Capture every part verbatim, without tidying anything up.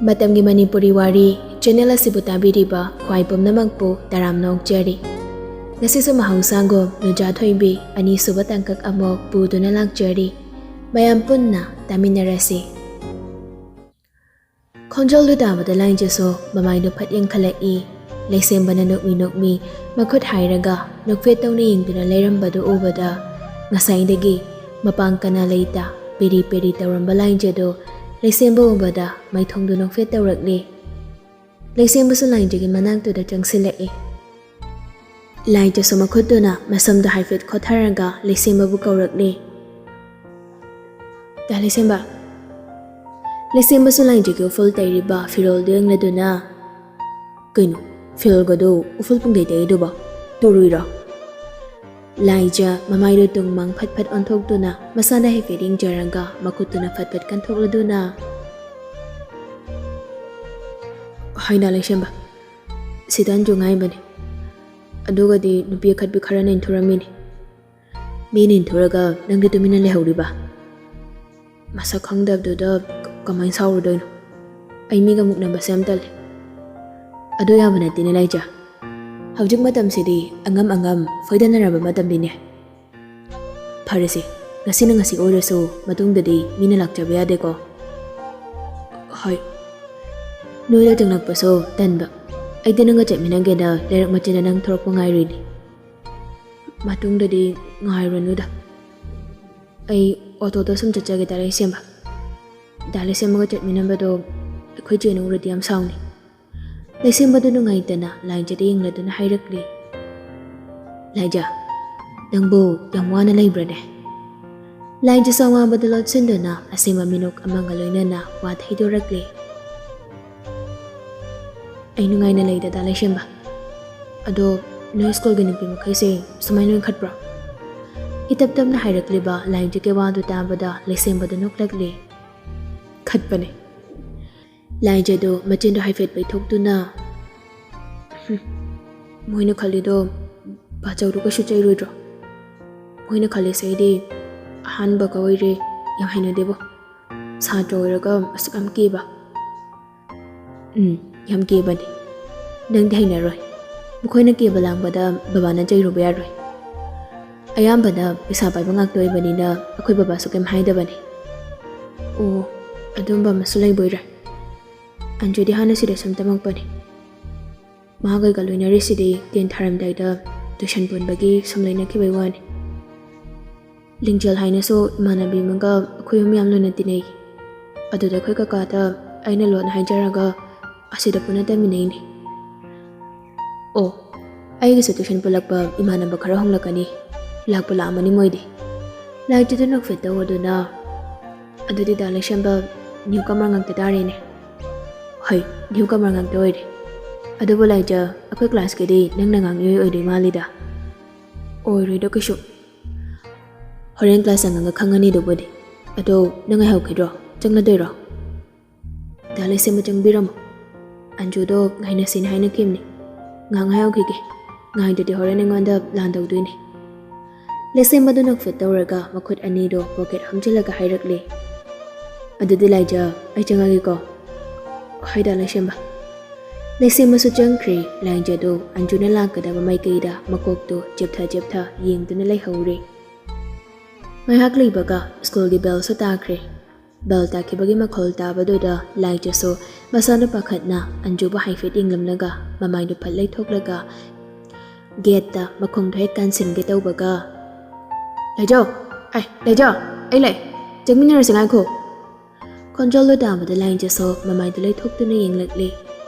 ꯃꯇꯝꯒꯤ ꯃꯅꯤꯄꯨꯔꯤ ꯋꯥꯔꯤ ꯆꯦꯅꯦꯜ ꯑꯁꯤꯕꯨ ꯇꯥꯕꯤꯔꯤꯕ ꯈ꯭ꯋꯥꯏ ꯄꯨꯝꯅꯃꯛꯄꯨ ꯇꯔꯥꯝꯅ ꯑꯣꯛꯆꯔꯤ꯫ ꯉꯁꯤꯁꯨ ꯃꯍꯧꯁꯥꯒꯨꯝ ꯅꯨꯖꯥ ꯊꯣꯏꯕꯤ ꯑꯅꯤꯁꯨꯕ ꯇꯥꯡꯀꯛ ꯑꯃꯨꯛ ꯄꯨꯗꯨꯅ ꯂꯥꯛꯆꯔꯤ꯫ ꯃꯌꯥꯝ ꯄꯨꯟꯅ ꯇꯥꯃꯤꯟꯅꯔꯁꯤ꯫ ꯈꯣꯟꯖꯦꯜꯗꯨ ꯇꯥꯕꯗ ꯂꯥꯏꯖꯁꯨ ꯃꯃꯥꯏꯗꯨ ꯐꯠ ꯌꯦꯡꯈꯠꯂꯛꯏ꯫ ꯂꯩꯁꯦꯝꯕꯅ ꯅꯣꯛꯃꯤ ꯅꯣꯛꯃꯤ ꯃꯈꯨꯠ ꯍꯥꯏꯔꯒ ꯅꯣꯛꯐꯦꯠ ꯇꯧꯅ ꯌꯦꯡꯗꯨꯅ ꯂꯩꯔꯝꯕꯗꯨ ꯎꯕꯗ ꯉꯁꯥꯏꯗꯒꯤ ꯃꯄꯥꯡ ꯀꯅꯥ ꯂꯩꯇ ꯄꯦꯔꯤ ꯄꯦꯔꯤ ꯇꯧꯔꯝꯕ ꯂꯥꯏꯖꯗꯨ ꯂꯩꯁꯦꯝꯕ ꯎꯕꯗ ꯃꯥꯏꯊꯣꯡꯗꯨ ꯅꯣꯛꯐꯦꯠ ꯇꯧꯔꯛꯂꯤ꯫ ꯂꯩꯁꯦꯝꯕꯁꯨ ꯂꯥꯏꯖꯒꯤ ꯃꯅꯥꯛꯇꯨꯗ ꯆꯪꯁꯤꯜꯂꯛꯏ꯫ ꯂꯥꯏꯖꯁꯨ ꯃꯈꯨꯠꯇꯨꯅ ꯃꯁꯝꯗꯨ ꯍꯥꯏꯐꯦꯠ ꯈꯣꯠꯊꯔꯒ ꯂꯩꯁꯦꯝꯕꯕꯨ ꯀꯧꯔꯛꯂꯤ꯫ "ꯇꯥ ꯂꯩꯁꯦꯝꯕ!" ꯂꯩꯁꯦꯝꯕꯁꯨ ꯂꯥꯏꯖꯒꯤ ꯎꯐꯨꯜ ꯇꯩꯔꯤꯕ ꯐꯤꯔꯣꯜꯗꯨ ꯌꯦꯡꯂꯗꯨꯅ, "ꯀꯩꯅꯣ, ꯐꯤꯔꯣꯜꯒꯗꯨ ꯎꯐꯨꯜ ꯄꯨꯡꯇꯩ ꯇꯩꯔꯤꯗꯨꯕꯣ? ꯇꯨꯔꯨꯏꯔꯣ?" ꯂꯥꯏꯖ ꯃꯃꯥꯏꯗꯨ ꯇꯨꯡ ꯃꯥꯡ ꯐꯠ ꯐꯠ ꯑꯣꯟꯊꯣꯛꯇꯨꯅ ꯃꯁꯥꯗ ꯍꯥꯏꯐꯦꯠ ꯌꯦꯡꯖꯔꯒ ꯃꯈꯨꯠꯇꯨꯅ ꯐꯠ ꯐꯠ ꯀꯟꯊꯣꯛꯂꯗꯨꯅ, "ꯍꯥꯏꯅ ꯂꯩꯁꯦꯝꯕ, ꯁꯤꯗꯟꯁꯨ ꯉꯥꯏꯕꯅꯤ꯫ ꯑꯗꯨꯒꯗꯤ ꯅꯨꯄꯤ ꯑꯈꯠꯄꯤ ꯈꯔꯅ ꯏꯟꯊꯨꯔꯝꯃꯤꯅꯤ꯫ ꯃꯤꯅ ꯏꯟꯊꯨꯔꯒ ꯅꯪꯗꯤ ꯇꯨꯃꯤꯟꯅ ꯂꯩꯍꯧꯔꯤꯕ? ꯃꯁꯛ ꯈꯪꯗꯕꯗꯨꯗ ꯀꯃꯥꯏꯅ ꯁꯥꯎꯔꯨꯗꯣꯏꯅꯣ? ꯑꯩ ꯃꯤꯒ ꯃꯨꯛꯅꯕꯁꯦ ꯌꯥꯝ ꯇꯜꯂꯤ꯫" "ꯑꯗꯨ ꯌꯥꯕ ꯅꯠꯇꯦꯅꯦ ꯂꯥꯏꯖ꯫ ꯍꯧꯖꯤꯛ ꯃꯇꯝꯁꯤꯗꯤ ꯑꯉꯝ ꯑꯉꯝ ꯐꯣꯏꯗꯅꯔꯕ ꯃꯇꯝꯅꯤꯅꯦ꯫ ꯐꯔꯦꯁꯦ, ꯉꯁꯤꯅ ꯉꯁꯤ ꯑꯣꯏꯔꯁꯨ ꯃꯇꯨꯡꯗꯗꯤ ꯃꯤꯅ ꯂꯥꯛꯆꯕ ꯌꯥꯗꯦꯀꯣ?" "ꯍꯣꯏ꯫ ꯅꯣꯏꯗ ꯆꯪꯂꯛꯄꯁꯨ ꯇꯟꯕ꯫ ꯑꯩꯗꯤ ꯅꯪꯒ ꯆꯠꯃꯤꯟꯅꯒꯦꯅ ꯂꯩꯔꯛ ꯃꯆꯤꯟꯗ ꯅꯪ ꯊꯣꯔꯛꯄ ꯉꯥꯏꯔꯤꯅꯤ꯫ ꯃꯇꯨꯡꯗꯗꯤ ꯉꯥꯏꯔꯨꯔꯅꯨꯗ꯫ ꯑꯩ ꯑꯣꯇꯣꯗ ꯁꯨꯝ ꯆꯠꯆꯒꯦ ꯗꯥ ꯂꯩꯁꯦꯝꯕ꯫ ꯗꯥ ꯂꯩꯁꯦꯝꯕꯒ ꯆꯠꯃꯤꯟꯅꯕꯗꯣ ꯑꯩꯈꯣꯏ ꯆꯦꯅ ꯎꯔꯗꯤ ꯌꯥꯝ ꯁꯥꯎꯅꯤ꯫" ꯂꯩꯁꯦꯝꯕꯗꯨ ꯅꯨꯡꯉꯥꯏꯇꯅ ꯂꯥꯏꯖꯗ ꯌꯦꯡꯂꯗꯨꯅ ꯍꯥꯏꯔꯛꯂꯤ꯫ "ꯂꯥꯏꯖ, ꯅꯪꯕꯨ ꯌꯥꯝ ꯋꯥꯅ ꯂꯩꯕ꯭ꯔꯅꯦ?" ꯂꯥꯏꯖꯁꯨ ꯑꯋꯥꯕꯗ ꯂꯣꯠꯁꯤꯟꯗꯨꯅ ꯑꯁꯦꯡꯕ ꯃꯤꯅꯣꯛ ꯑꯃꯒ ꯂꯣꯏꯅꯅ ꯋꯥ ꯊꯩꯗꯣꯔꯛꯂꯤ꯫ "ꯑꯩ ꯅꯨꯡꯉꯥꯏꯅ ꯂꯩꯗ ꯗꯥ ꯂꯩꯁꯦꯝꯕ꯫ ꯑꯗꯣ ꯅꯣꯏ ꯁ꯭ꯀꯨꯜꯒꯤ ꯅꯨꯄꯤ ꯃꯈꯩꯁꯦ ꯁꯨꯃꯥꯏꯅ ꯂꯣꯏ ꯈꯠꯄ꯭ꯔꯣ?" ꯏꯇꯞ ꯇꯞꯅ ꯍꯥꯏꯔꯛꯂꯤꯕ ꯂꯥꯏꯖꯒꯤ ꯋꯥꯗꯨ ꯇꯥꯕꯗ ꯂꯩꯁꯦꯝꯕꯗꯨ ꯅꯣꯛꯂꯛꯂꯤ꯫ "ꯈꯠꯄꯅꯦ꯫" ꯂꯥꯏꯖꯗꯣ ꯃꯆꯤꯟꯗꯣ ꯍꯥꯏꯐꯦꯠ ꯄꯩꯊꯣꯛꯇꯨꯅ, "ꯍꯨꯝ, ꯃꯣꯏꯅ ꯈꯜꯂꯤꯗꯣ ꯕꯥꯆꯧꯗꯣ ꯀꯩꯁꯨ ꯆꯩꯔꯣꯏꯗ꯭ꯔꯣ? ꯃꯣꯏꯅ ꯈꯜꯂꯤꯁꯦ ꯑꯩꯗꯤ ꯑꯍꯥꯟꯕꯒ ꯑꯣꯏꯔꯦ, ꯌꯥꯝ ꯍꯩꯅꯗꯦꯕꯣ꯫ ꯁꯥꯇ꯭ꯔ ꯑꯣꯏꯔꯒ ꯑꯁꯨꯛ ꯌꯥꯝ ꯀꯤꯕ꯫" ꯎꯝ, ꯌꯥꯝ ꯀꯦꯕꯅꯤ꯫ ꯅꯪꯗꯤ ꯍꯩꯅꯔꯣꯏ꯫ ꯃꯈꯣꯏꯅ ꯀꯦꯕ ꯂꯥꯡꯕꯗ ꯕꯕꯥꯅ ꯆꯩꯔꯨꯕ ꯌꯥꯔꯣꯏ꯫ ꯑꯌꯥꯝꯕꯅ ꯄꯩꯁꯥ ꯄꯥꯏꯕ ꯉꯥꯛꯇ ꯑꯣꯏꯕꯅꯤꯅ ꯑꯩꯈꯣꯏ ꯕꯕꯥꯁꯨ ꯀꯩꯝ ꯍꯥꯏꯗꯕꯅꯤ꯫ ꯑꯣ, ꯑꯗꯨꯝꯕ ꯑꯃꯁꯨ ꯂꯩꯕꯣꯏꯔꯦ꯫ ꯑꯟꯖꯨꯗꯤ ꯍꯥꯟꯅ ꯁꯤꯗ ꯁꯨꯝ ꯇꯝꯃꯛꯄꯅꯤ꯫ ꯃꯍꯥꯛ ꯑꯩꯒ ꯂꯣꯏꯅꯔꯤꯁꯤꯗꯤ ꯇꯦꯟ ꯊꯥꯔꯝꯗꯥꯏꯗ ꯇꯨꯏꯁꯟ ꯄꯨꯟꯕꯒꯤ ꯁꯨꯝ ꯂꯣꯏꯅꯈꯤꯕꯩ ꯋꯥꯅꯤ꯫ ꯂꯤꯡꯖꯦꯜ ꯍꯥꯏꯅꯁꯨ ꯏꯃꯥꯟꯅꯕꯤ ꯑꯃꯒ ꯑꯩꯈꯣꯏ ꯑꯍꯨꯝ ꯌꯥꯝ ꯂꯨꯅ ꯇꯤꯟꯅꯩ꯫ ꯑꯗꯨꯗ ꯑꯩꯈꯣꯏ ꯀꯀꯥꯗ ꯑꯩꯅ ꯂꯣꯟ ꯍꯥꯏꯖꯔꯒ ꯑꯁꯤꯗ ꯄꯨꯟꯅ ꯇꯝꯃꯤꯟꯅꯩꯅꯦ꯫ ꯑꯣ, ꯑꯩꯒꯤꯁꯨ ꯇꯨꯏꯁꯟ ꯄꯨꯜꯂꯛꯄ ꯏꯃꯥꯟꯅꯕ ꯈꯔ ꯍꯣꯡꯂꯛꯀꯅꯤ꯫ ꯂꯥꯛꯄꯨ ꯂꯥꯛꯑꯝꯃꯅꯤ ꯃꯣꯏꯗꯤ꯫ ꯂꯥꯏꯔꯤꯛꯇꯨꯗ ꯅꯣꯛꯐꯦꯠ ꯇꯧꯕꯗꯨꯅ꯫ ꯑꯗꯨꯗꯤ ꯗꯥ ꯂꯩꯁꯦꯝꯕ ꯅ꯭ꯌꯨ ꯀꯃꯔ ꯉꯥꯛꯇ ꯇꯥꯔꯦꯅꯦ꯫ ꯍꯣꯏ, ꯅ꯭ꯌꯨ ꯀꯃꯔ ꯉꯥꯛꯇ ꯑꯣꯏꯔꯦ꯫ ꯑꯗꯨꯕꯨ ꯂꯥꯏꯖ, ꯑꯩꯈꯣꯏ ꯀ꯭ꯂꯥꯁꯀꯤꯗꯤ ꯅꯪꯅ ꯉꯥꯡ ꯏꯑꯣꯏ ꯑꯣꯏꯗꯣꯏ ꯃꯥꯜꯂꯤꯗ꯫ ꯑꯣꯏꯔꯣꯏꯗ ꯀꯩꯁꯨ꯫ ꯍꯣꯔꯦꯟ ꯀ꯭ꯂꯥꯁ ꯆꯪꯉꯒ ꯈꯪꯉꯅꯤ ꯑꯗꯨꯕꯨꯗꯤ꯫ ꯑꯗꯣ ꯅꯪ ꯉꯥꯏꯍꯧꯈꯤꯗ꯭ꯔꯣ? ꯆꯪꯂꯗꯣꯏꯔꯣ? ꯗꯥ ꯂꯩꯁꯦꯝꯕ ꯆꯪꯕꯤꯔꯝꯃꯣ꯫ ꯑꯟꯖꯨꯗꯣ ꯉꯥꯏꯅꯁꯦꯅ ꯍꯥꯏꯅꯈꯤꯕꯅꯤ꯫ ꯉꯥꯏꯍꯥꯛ ꯉꯥꯏꯍꯧꯈꯤꯒꯦ꯫ ꯉꯥꯏꯗꯗꯤ ꯍꯣꯔꯦꯟ ꯑꯩꯉꯣꯟꯗ ꯂꯥꯟ ꯇꯧꯗꯣꯏꯅꯦ꯫ ꯂꯩꯁꯦꯝꯕꯗꯨ ꯅꯣꯛꯐꯦꯠ ꯇꯧꯔꯒ ꯃꯈꯨꯠ ꯑꯅꯤꯗꯣ ꯄꯣꯀꯦꯠ ꯍꯥꯝꯖꯤꯜꯂꯒ ꯍꯥꯏꯔꯛꯂꯦ꯫ ꯑꯗꯨꯗꯤ ꯂꯥꯏꯖ, ꯑꯩ ꯆꯪꯉꯒꯦꯀꯣ꯫ ꯍꯣꯏ ꯗꯥ ꯂꯩꯁꯦꯝꯕ꯫ ꯂꯩꯁꯦꯝꯕꯁꯨ ꯆꯪꯈ꯭ꯔꯦ꯫ ꯂꯥꯏꯖꯗꯣ ꯑꯟꯖꯨꯅ ꯂꯥꯛꯀꯗꯕ ꯃꯥꯏꯀꯩꯗ ꯃꯀꯣꯛꯇꯣ ꯆꯦꯞꯊ ꯆꯦꯞꯊ ꯌꯦꯡꯗꯨꯅ ꯂꯩꯍꯧꯔꯦ꯫ ꯉꯥꯏꯍꯥꯛ ꯂꯩꯕꯒ ꯁ꯭ꯀꯨꯜꯒꯤ ꯕꯦꯜꯁꯨ ꯇꯥꯈ꯭ꯔꯦ꯫ ꯕꯦꯜ ꯇꯥꯈꯤꯕꯒꯤ ꯃꯈꯣꯜ ꯇꯥꯕꯗꯨꯗ ꯂꯥꯏꯖꯁꯨ ꯃꯁꯥꯗꯨ ꯄꯥꯈꯠꯅ ꯑꯟꯖꯨꯕꯨ ꯍꯥꯏꯐꯦꯠ ꯌꯦꯡꯂꯝꯂꯒ ꯃꯃꯥꯏꯗꯨ ꯐꯠ ꯂꯩꯊꯣꯛꯂꯒ ꯒꯦꯠꯇ ꯃꯈꯣꯡꯗꯣ ꯍꯦꯛ ꯀꯥꯟꯁꯤꯟꯒꯦ ꯇꯧꯕꯒ, "ꯂꯥꯏꯖ! ꯑꯩ, ꯂꯥꯏꯖ! ꯑꯩ ꯂꯥꯛꯑꯦ! ꯆꯪꯃꯤꯟꯅꯔꯁꯤ, ꯉꯥꯏꯈꯣ!" ꯈꯣꯟꯖꯦꯜꯗꯣ ꯇꯥꯕꯗ ꯂꯥꯏꯖꯁꯨ ꯃꯃꯥꯏꯗꯨ ꯂꯩꯊꯣꯛꯇꯨꯅ ꯌꯦꯡꯂꯛꯂꯦ꯫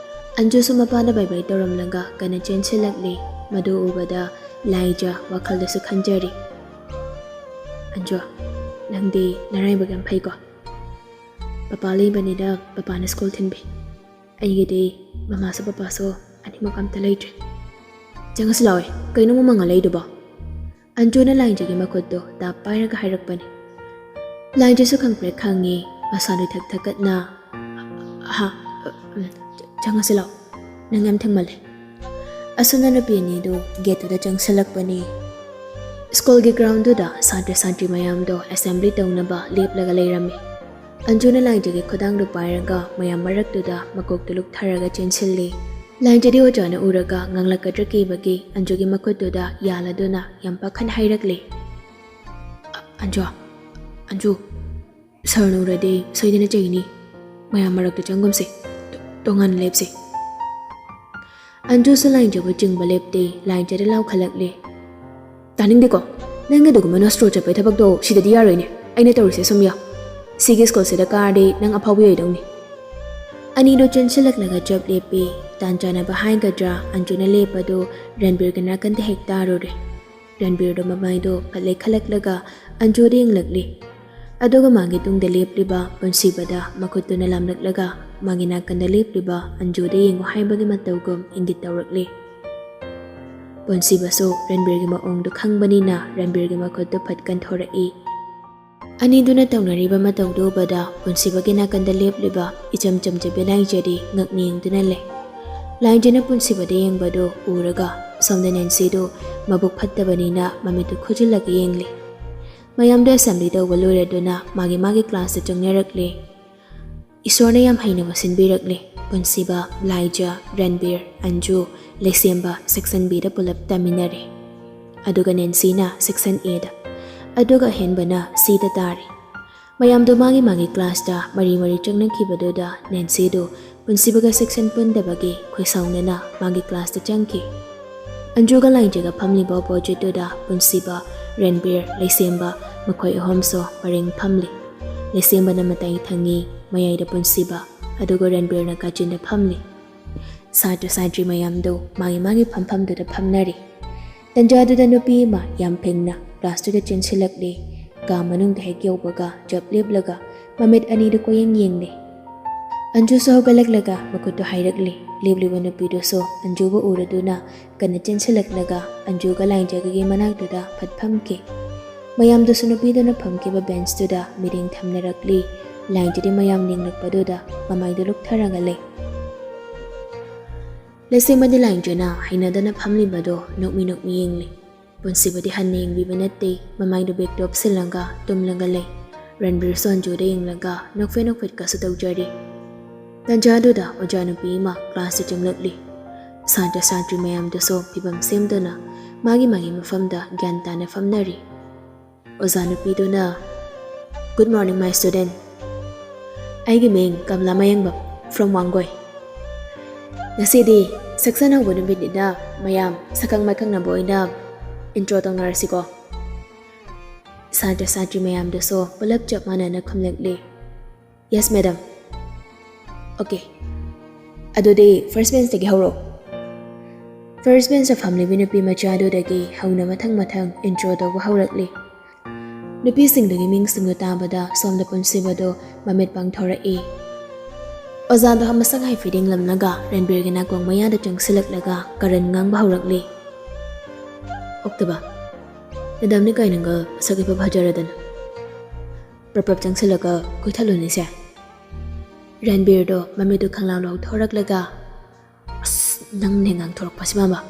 ꯑꯟꯖꯨꯁꯨ ꯃꯄꯥꯅ ꯕꯥꯏ ꯕꯥꯏ ꯇꯧꯔꯝꯂꯒ ꯀꯟꯅ ꯆꯦꯟꯁꯤꯜꯂꯛꯂꯦ꯫ ꯃꯗꯨ ꯎꯕꯗ ꯂꯥꯏꯖ ꯋꯥꯈꯜꯗꯁꯨ ꯈꯟꯖꯔꯤ, "ꯑꯟꯖꯨ, ꯅꯪꯗꯤ ꯅꯔꯥꯏꯕꯛ ꯌꯥꯝ ꯐꯩꯀꯣ꯫ ꯄꯄꯥ ꯂꯩꯕꯅꯤꯅ ꯄꯄꯥꯅ ꯁ꯭ꯀꯨꯜ ꯊꯤꯟꯕꯤ꯫ ꯑꯩꯒꯤꯗꯤ ꯃꯃꯥꯁꯨ ꯄꯄꯥꯁꯨ ꯑꯅꯤꯃꯛ ꯑꯝꯇ ꯂꯩꯇ꯭ꯔꯦ꯫ ꯆꯪꯉꯁꯤ ꯂꯥꯛꯑꯣ, ꯀꯩꯅꯣ ꯃꯃꯥ ꯂꯩꯗꯨꯕꯣ?" ꯑꯟꯖꯨꯅ ꯂꯥꯏꯖꯒꯤ ꯃꯈꯨꯠꯇꯨ ꯇꯥꯞ ꯄꯥꯏꯔꯒ ꯍꯥꯏꯔꯛꯄꯅꯤ꯫ ꯂꯥꯏꯖꯁꯨ ꯈꯪꯄ꯭ꯔꯦꯛ ꯈꯪꯉꯤ, ꯃꯁꯥꯗꯨ ꯊꯛ ꯊꯛꯀꯠꯅ, "ꯍꯥ, ꯎꯝ, ꯆꯪꯉꯁꯤ ꯂꯥꯛꯑꯣ, ꯅꯪ ꯌꯥꯝ ꯊꯦꯡꯃꯜꯂꯦ꯫" ꯑꯁꯨꯝꯅ ꯅꯨꯄꯤ ꯑꯅꯤꯗꯨ ꯒꯦꯠꯇꯨꯗ ꯆꯪꯁꯤꯜꯂꯛꯄꯅꯤ꯫ ꯁ꯭ꯀꯨꯜꯒꯤ ꯒ꯭ꯔꯥꯎꯟꯗꯨꯗ ꯁꯥꯇ꯭ꯔ ꯁꯥꯇ꯭ꯔꯤ ꯃꯌꯥꯝꯗꯣ ꯑꯦꯁꯦꯝꯕ꯭ꯂꯤ ꯇꯧꯅꯕ ꯂꯦꯞꯂꯒ ꯂꯩꯔꯝꯃꯤ꯫ ꯑꯟꯖꯨꯅ ꯂꯥꯏꯖꯒꯤ ꯈꯨꯗꯥꯡꯗꯨ ꯄꯥꯏꯔꯒ ꯃꯌꯥꯝ ꯃꯔꯛꯇꯨꯗ ꯃꯀꯣꯛꯇꯨ ꯂꯨꯛꯊꯔꯒ ꯆꯦꯟꯁꯤꯜꯂꯤ꯫ ꯂꯥꯏꯖꯗꯤ ꯑꯣꯖꯥꯅ ꯎꯔꯒ ꯉꯥꯡꯂꯛꯀꯗ꯭ꯔꯥ ꯀꯤꯕꯒꯤ ꯑꯟꯖꯨꯒꯤ ꯃꯈꯨꯠꯇꯨꯗ ꯌꯥꯜꯂꯗꯨꯅ ꯌꯥꯝ ꯄꯥꯈꯠ ꯍꯥꯏꯔꯛꯂꯤ꯫ "ꯑ-, ꯑꯟꯖꯨ, ꯑꯟꯖꯨ, ꯁꯥꯔꯅ ꯎꯔꯗꯤ ꯁꯣꯏꯗꯅ ꯆꯩꯅꯤ꯫ ꯃꯌꯥꯝ ꯃꯔꯛꯇ ꯆꯪꯒꯨꯝꯁꯤ꯫ ꯇꯣ-, ꯇꯣꯉꯥꯟꯅ ꯂꯦꯞꯁꯤ꯫" ꯑꯟꯖꯨꯁꯨ ꯂꯥꯏꯖꯕꯨ ꯆꯤꯡꯕ ꯂꯦꯞꯇꯦ꯫ ꯂꯥꯏꯖꯗ ꯂꯥꯎꯈꯠꯂꯛꯂꯤ꯫ "ꯇꯥꯅꯤꯡꯗꯦꯀꯣ꯫ ꯅꯪ ꯑꯗꯨꯒꯨꯝꯕ ꯅꯣꯁꯇ꯭ꯔꯣ ꯆꯠꯄꯩ ꯊꯕꯛꯇꯣ ꯁꯤꯗꯗꯤ ꯌꯥꯔꯣꯏꯅꯦ꯫ ꯑꯩꯅ ꯇꯧꯔꯤꯁꯦ ꯁꯨꯝ ꯌꯥ꯫ ꯁꯤꯒꯤ ꯁ꯭ꯀꯨꯜꯁꯤꯗ ꯀꯥꯔꯗꯤ ꯅꯪ ꯑꯐꯥꯎꯕꯤ ꯑꯣꯏꯗꯧꯅꯤ꯫" ꯑꯅꯤꯗꯣ ꯆꯦꯟꯁꯤꯜꯂꯛꯂꯒ ꯆꯞ ꯂꯦꯞꯄꯤ꯫ ꯇꯥꯟ ꯆꯥꯅꯕ ꯍꯥꯏꯒꯗ꯭ꯔꯥ, ꯑꯟꯖꯨꯅ ꯂꯦꯞꯄꯗꯨ ꯔꯟꯕꯤꯔꯒꯤ ꯅꯥꯀꯟꯗ ꯍꯦꯛ ꯇꯥꯔꯨꯔꯦ꯫ ꯔꯟꯕꯤꯔꯗꯣ ꯃꯃꯥꯏꯗꯣ ꯐꯠ ꯂꯩꯈꯠꯂꯛꯂꯒ ꯑꯟꯖꯨꯗ ꯌꯦꯡꯂꯛꯂꯤ꯫ ꯑꯗꯨꯒ ꯃꯥꯒꯤ ꯇꯨꯡꯗ ꯂꯦꯞꯂꯤꯕ ꯄꯨꯟꯁꯤꯕꯗ ꯃꯈꯨꯠꯇꯨꯅ ꯂꯥꯝꯂꯛꯂꯒ ꯃꯥꯒꯤ ꯅꯥꯀꯟꯗ ꯂꯦꯞꯂꯤꯕ ꯑꯟꯖꯨꯗ ꯌꯦꯡꯉꯨ ꯍꯥꯏꯕꯒꯤ ꯃꯇꯧꯒꯨꯝ ꯏꯪꯒꯤꯠ ꯇꯧꯔꯛꯂꯤ꯫ ꯄꯨꯟꯁꯤꯕꯁꯨ ꯔꯟꯕꯤꯔꯒꯤ ꯃꯑꯣꯡꯗꯨ ꯈꯪꯕꯅꯤꯅ ꯔꯟꯕꯤꯔꯒꯤ ꯃꯈꯨꯠꯇꯨ ꯐꯠ ꯀꯟꯊꯣꯔꯛꯏ꯫ ꯑꯅꯤꯗꯨꯅ ꯇꯧꯅꯔꯤꯕ ꯃꯇꯧꯗꯨ ꯎꯕꯗ ꯄꯨꯟꯁꯤꯕꯒꯤ ꯅꯥꯀꯟꯗ ꯂꯦꯞꯂꯤꯕ ꯏꯆꯝ ꯆꯝꯖꯕꯤ ꯂꯥꯏꯖꯗꯤ ꯉꯛꯅ ꯌꯦꯡꯗꯨꯅ ꯂꯩ꯫ ꯂꯥꯏꯖꯅ ꯄꯨꯟꯁꯤꯕꯗ ꯌꯦꯡꯕꯗꯨ ꯎꯔꯒ ꯁꯣꯝꯗ ꯅꯦꯟꯁꯤꯗꯨ ꯃꯕꯨꯛ ꯐꯠꯇꯕꯅꯤꯅ ꯃꯃꯤꯠꯇꯨ ꯈꯨꯖꯤꯜꯂꯒ ꯌꯦꯡꯂꯤ꯫ ꯃꯌꯥꯝꯗꯣ ꯑꯦꯁꯦꯝꯕ꯭ꯂꯤ ꯇꯧꯕ ꯂꯣꯏꯔꯗꯨꯅ ꯃꯥꯒꯤ ꯃꯥꯒꯤ ꯀ꯭ꯂꯥꯁꯇ ꯆꯪꯅꯔꯛꯂꯤ꯫ ꯏꯁꯣꯔꯅ ꯌꯥꯝ ꯍꯩꯅꯕ ꯁꯤꯟꯕꯤꯔꯛꯂꯦ꯫ ꯄꯨꯟꯁꯤꯕ, ꯂꯥꯏꯖ, ꯔꯟꯕꯤꯔ, ꯑꯟꯖꯨ, ꯂꯩꯁꯦꯝꯕ section Bꯗ ꯄꯨꯂꯞ ꯇꯝꯃꯤꯟꯅꯔꯦ꯫ ꯑꯗꯨꯒ ꯅꯦꯟꯁꯤꯅ section Aꯗ꯫ ꯑꯗꯨꯒ ꯑꯍꯦꯟꯕꯅ Cꯗ ꯇꯥꯔꯦ꯫ ꯃꯌꯥꯝꯗꯣ ꯃꯥꯒꯤ ꯃꯥꯒꯤ ꯀ꯭ꯂꯥꯁꯇ ꯃꯔꯤ ꯃꯔꯤ ꯆꯪꯅꯈꯤꯕꯗꯨꯗ ꯅꯦꯟꯁꯤꯗꯨ ꯄꯨꯟꯁꯤꯕꯒ section ꯄꯨꯟꯗꯕꯒꯤ ꯈꯣꯏꯁꯥꯎꯅꯅ ꯃꯥꯒꯤ ꯀ꯭ꯂꯥꯁꯇ ꯆꯪꯈꯤ꯫ ꯑꯟꯖꯨꯒ ꯂꯥꯏꯖꯒ ꯐꯝꯂꯤꯕ ꯑꯣꯄꯣꯖꯤꯠꯇꯨꯗ ꯄꯨꯟꯁꯤꯕ, ꯔꯟꯕꯤꯔ, ꯂꯩꯁꯦꯝꯕ ꯃꯈꯣꯏ ꯑꯍꯨꯝꯁꯨ ꯄꯔꯦꯡ ꯐꯝꯂꯤ꯫ ꯂꯩꯁꯦꯝꯕꯅ ꯃꯇꯥꯏ ꯊꯪꯉꯤ, ꯃꯌꯥꯏꯗ ꯄꯨꯟꯁꯤꯕ, ꯑꯗꯨꯒ ꯔꯟꯕꯤꯔꯅ ꯀꯥꯆꯤꯟꯗ ꯐꯝꯂꯤ꯫ ꯁꯥꯇ꯭ꯔ ꯁꯥꯇ꯭ꯔꯤ ꯃꯌꯥꯝꯗꯨ ꯃꯥꯒꯤ ꯃꯥꯒꯤ ꯐꯝꯐꯝꯗꯨꯗ ꯐꯝꯅꯔꯤ꯫ ꯇꯟꯖꯥꯗꯨꯗ ꯅꯨꯄꯤ ꯑꯃ ꯌꯥꯝ ꯐꯤꯡꯅ ꯀ꯭ꯂꯥꯁꯇꯨꯗ ꯆꯦꯟꯁꯤꯜꯂꯛꯂꯤ꯫ ꯀꯥ ꯃꯅꯨꯡꯗ ꯍꯦꯛ ꯌꯧꯕꯒ ꯖꯞ ꯂꯦꯞꯂꯒ ꯃꯃꯤꯠ ꯑꯅꯤꯗꯨ ꯀꯣꯏꯌꯦꯡ ꯌꯦꯡꯂꯤ꯫ ꯑꯟꯖꯨꯁꯨ ꯍꯧꯒꯠꯂꯛꯂꯒ ꯃꯈꯨꯠꯇꯨ ꯍꯥꯏꯔꯛꯂꯤ꯫ ꯂꯦꯞꯂꯤꯕ ꯅꯨꯄꯤꯗꯨꯁꯨ ꯑꯟꯖꯨꯕꯨ ꯎꯔꯗꯨꯅ ꯀꯟꯅ ꯆꯦꯟꯁꯤꯜꯂꯛꯂꯒ ꯑꯟꯖꯨꯒ ꯂꯥꯏꯖꯒꯒꯤ ꯃꯅꯥꯛꯇꯨꯗ ꯐꯠ ꯐꯝꯈꯤ꯫ ꯃꯌꯥꯝꯗꯨꯁꯨ ꯅꯨꯄꯤꯗꯨꯅ ꯐꯝꯈꯤꯕ ꯕꯦꯟꯁꯇꯨꯗ ꯃꯤꯠꯌꯦꯡ ꯊꯝꯅꯔꯛꯂꯤ꯫ ꯂꯥꯏꯖꯗꯤ ꯃꯌꯥꯝ ꯌꯦꯡꯂꯛꯄꯗꯨꯗ ꯃꯃꯥꯏꯗꯨ ꯂꯨꯛꯊꯔꯒ ꯂꯩ꯫ ꯂꯩꯁꯦꯝꯕꯗꯤ ꯂꯥꯏꯖꯅ ꯍꯩꯅꯗꯅ ꯐꯝꯂꯤꯕꯗꯣ ꯅꯣꯛꯃꯤ ꯅꯣꯛꯃꯤ ꯌꯦꯡꯂꯤ꯫ ꯄꯨꯟꯁꯤꯕꯗꯤ ꯍꯟꯅ ꯌꯦꯡꯕꯤꯕ ꯅꯠꯇꯦ, ꯃꯃꯥꯏꯗꯨ ꯕꯦꯛꯇ ꯑꯣꯞꯁꯤꯜꯂꯒ ꯇꯨꯝꯂꯒ ꯂꯩ꯫ ꯔꯟꯕꯤꯔꯁꯨ ꯑꯟꯖꯨꯗ ꯌꯦꯡꯂꯒ ꯅꯣꯛꯐꯦꯠ ꯅꯣꯛꯐꯦꯠꯀꯁꯨ ꯇꯧꯖꯔꯤ꯫ ꯇꯟꯖꯥꯗꯨꯗ ꯑꯣꯖꯥ ꯅꯨꯄꯤ ꯑꯃ ꯀ꯭ꯂꯥꯁꯇ ꯆꯪꯂꯛꯂꯤ꯫ ꯁꯥꯇ꯭ꯔ ꯁꯥꯇ꯭ꯔꯤ ꯃꯌꯥꯝꯗꯨꯁꯨ ꯐꯤꯕꯝ ꯁꯦꯝꯗꯨꯅ ꯃꯥꯒꯤ ꯃꯥꯒꯤ ꯃꯐꯝꯗ ꯒ꯭ꯌꯥꯟ ꯇꯥꯅ ꯐꯝꯅꯔꯤ꯫ ꯑꯣꯖꯥ ꯅꯨꯄꯤꯗꯨꯅ, "Good morning, my student꯫ ꯑꯩꯒꯤ ꯃꯤꯡ ꯀꯝꯂꯥ ꯃꯌꯦꯡꯕꯝ, from ꯋꯥꯡꯒꯣꯏ꯫ ꯉꯁꯤꯗꯤ section ꯍꯧꯕ ꯅꯨꯃꯤꯠꯅꯤꯅ ꯃꯌꯥꯝ ꯁꯛꯈꯪ ꯃꯥꯏꯈꯪꯅꯕ ꯑꯣꯏꯅ intro ꯇꯧꯅꯔꯁꯤꯀꯣ꯫" ꯁꯥꯇ꯭ꯔ ꯁꯥꯇ꯭ꯔꯤ ꯃꯌꯥꯝꯗꯨꯁꯨ ꯄꯨꯂꯞ ꯆꯞ ꯃꯥꯟꯅꯅ ꯈꯨꯝꯂꯛꯂꯤ꯫ "Yes, madam꯫" "Okay, ꯑꯗꯨꯗꯤ first benchꯇꯒꯤ ꯍꯧꯔꯣ꯫" First benchꯇ ꯐꯝꯂꯤꯕꯤ ꯅꯨꯄꯤ ꯃꯆꯥꯗꯨꯗꯒꯤ ꯍꯧꯅ ꯃꯊꯪ ꯃꯊꯪ intro ꯇꯧꯕ ꯍꯧꯔꯛꯂꯤ꯫ ꯅꯨꯄꯤꯁꯤꯡꯗꯨꯒꯤ ꯃꯤꯡꯁꯤꯡꯗꯨ ꯇꯥꯕꯗ ꯁꯣꯝꯗ ꯄꯨꯟꯁꯤꯕꯗꯨ ꯃꯃꯤꯠ ꯄꯥꯡꯊꯣꯔꯛꯏ꯫ ꯑꯣꯖꯥꯗꯣ ꯃꯁꯛ ꯍꯥꯏꯐꯦꯠ ꯌꯦꯡꯂꯝꯂꯒ ꯔꯟꯕꯤꯔꯒꯤ ꯅꯥꯀꯣꯡ ꯃꯌꯥꯗ ꯆꯪꯁꯤꯜꯂꯛꯂꯒ ꯀꯔꯟ ꯉꯥꯡꯕ ꯍꯧꯔꯛꯂꯤ꯫ "ꯑꯣꯛꯇꯕ, madamꯅꯤ ꯀꯥꯏꯅꯒ ꯃꯁꯛ ꯏꯐ ꯐꯖꯔꯗꯅ꯫ ꯄ꯭ꯔꯞ ꯄ꯭ꯔꯞ ꯆꯪꯁꯤꯜꯂꯒ ꯀꯣꯏꯊꯠꯂꯨꯅꯤꯁꯦ꯫" ꯔꯟꯕꯤꯔꯗꯣ ꯃꯃꯤꯠꯇꯨ ꯈꯪꯂꯥꯎ ꯂꯥꯎꯊꯣꯔꯛꯂꯒ, "ꯑꯁ, ꯅꯪꯅꯦ ꯉꯥꯡꯊꯣꯔꯛꯄꯁꯤ, ꯃꯥꯃ꯫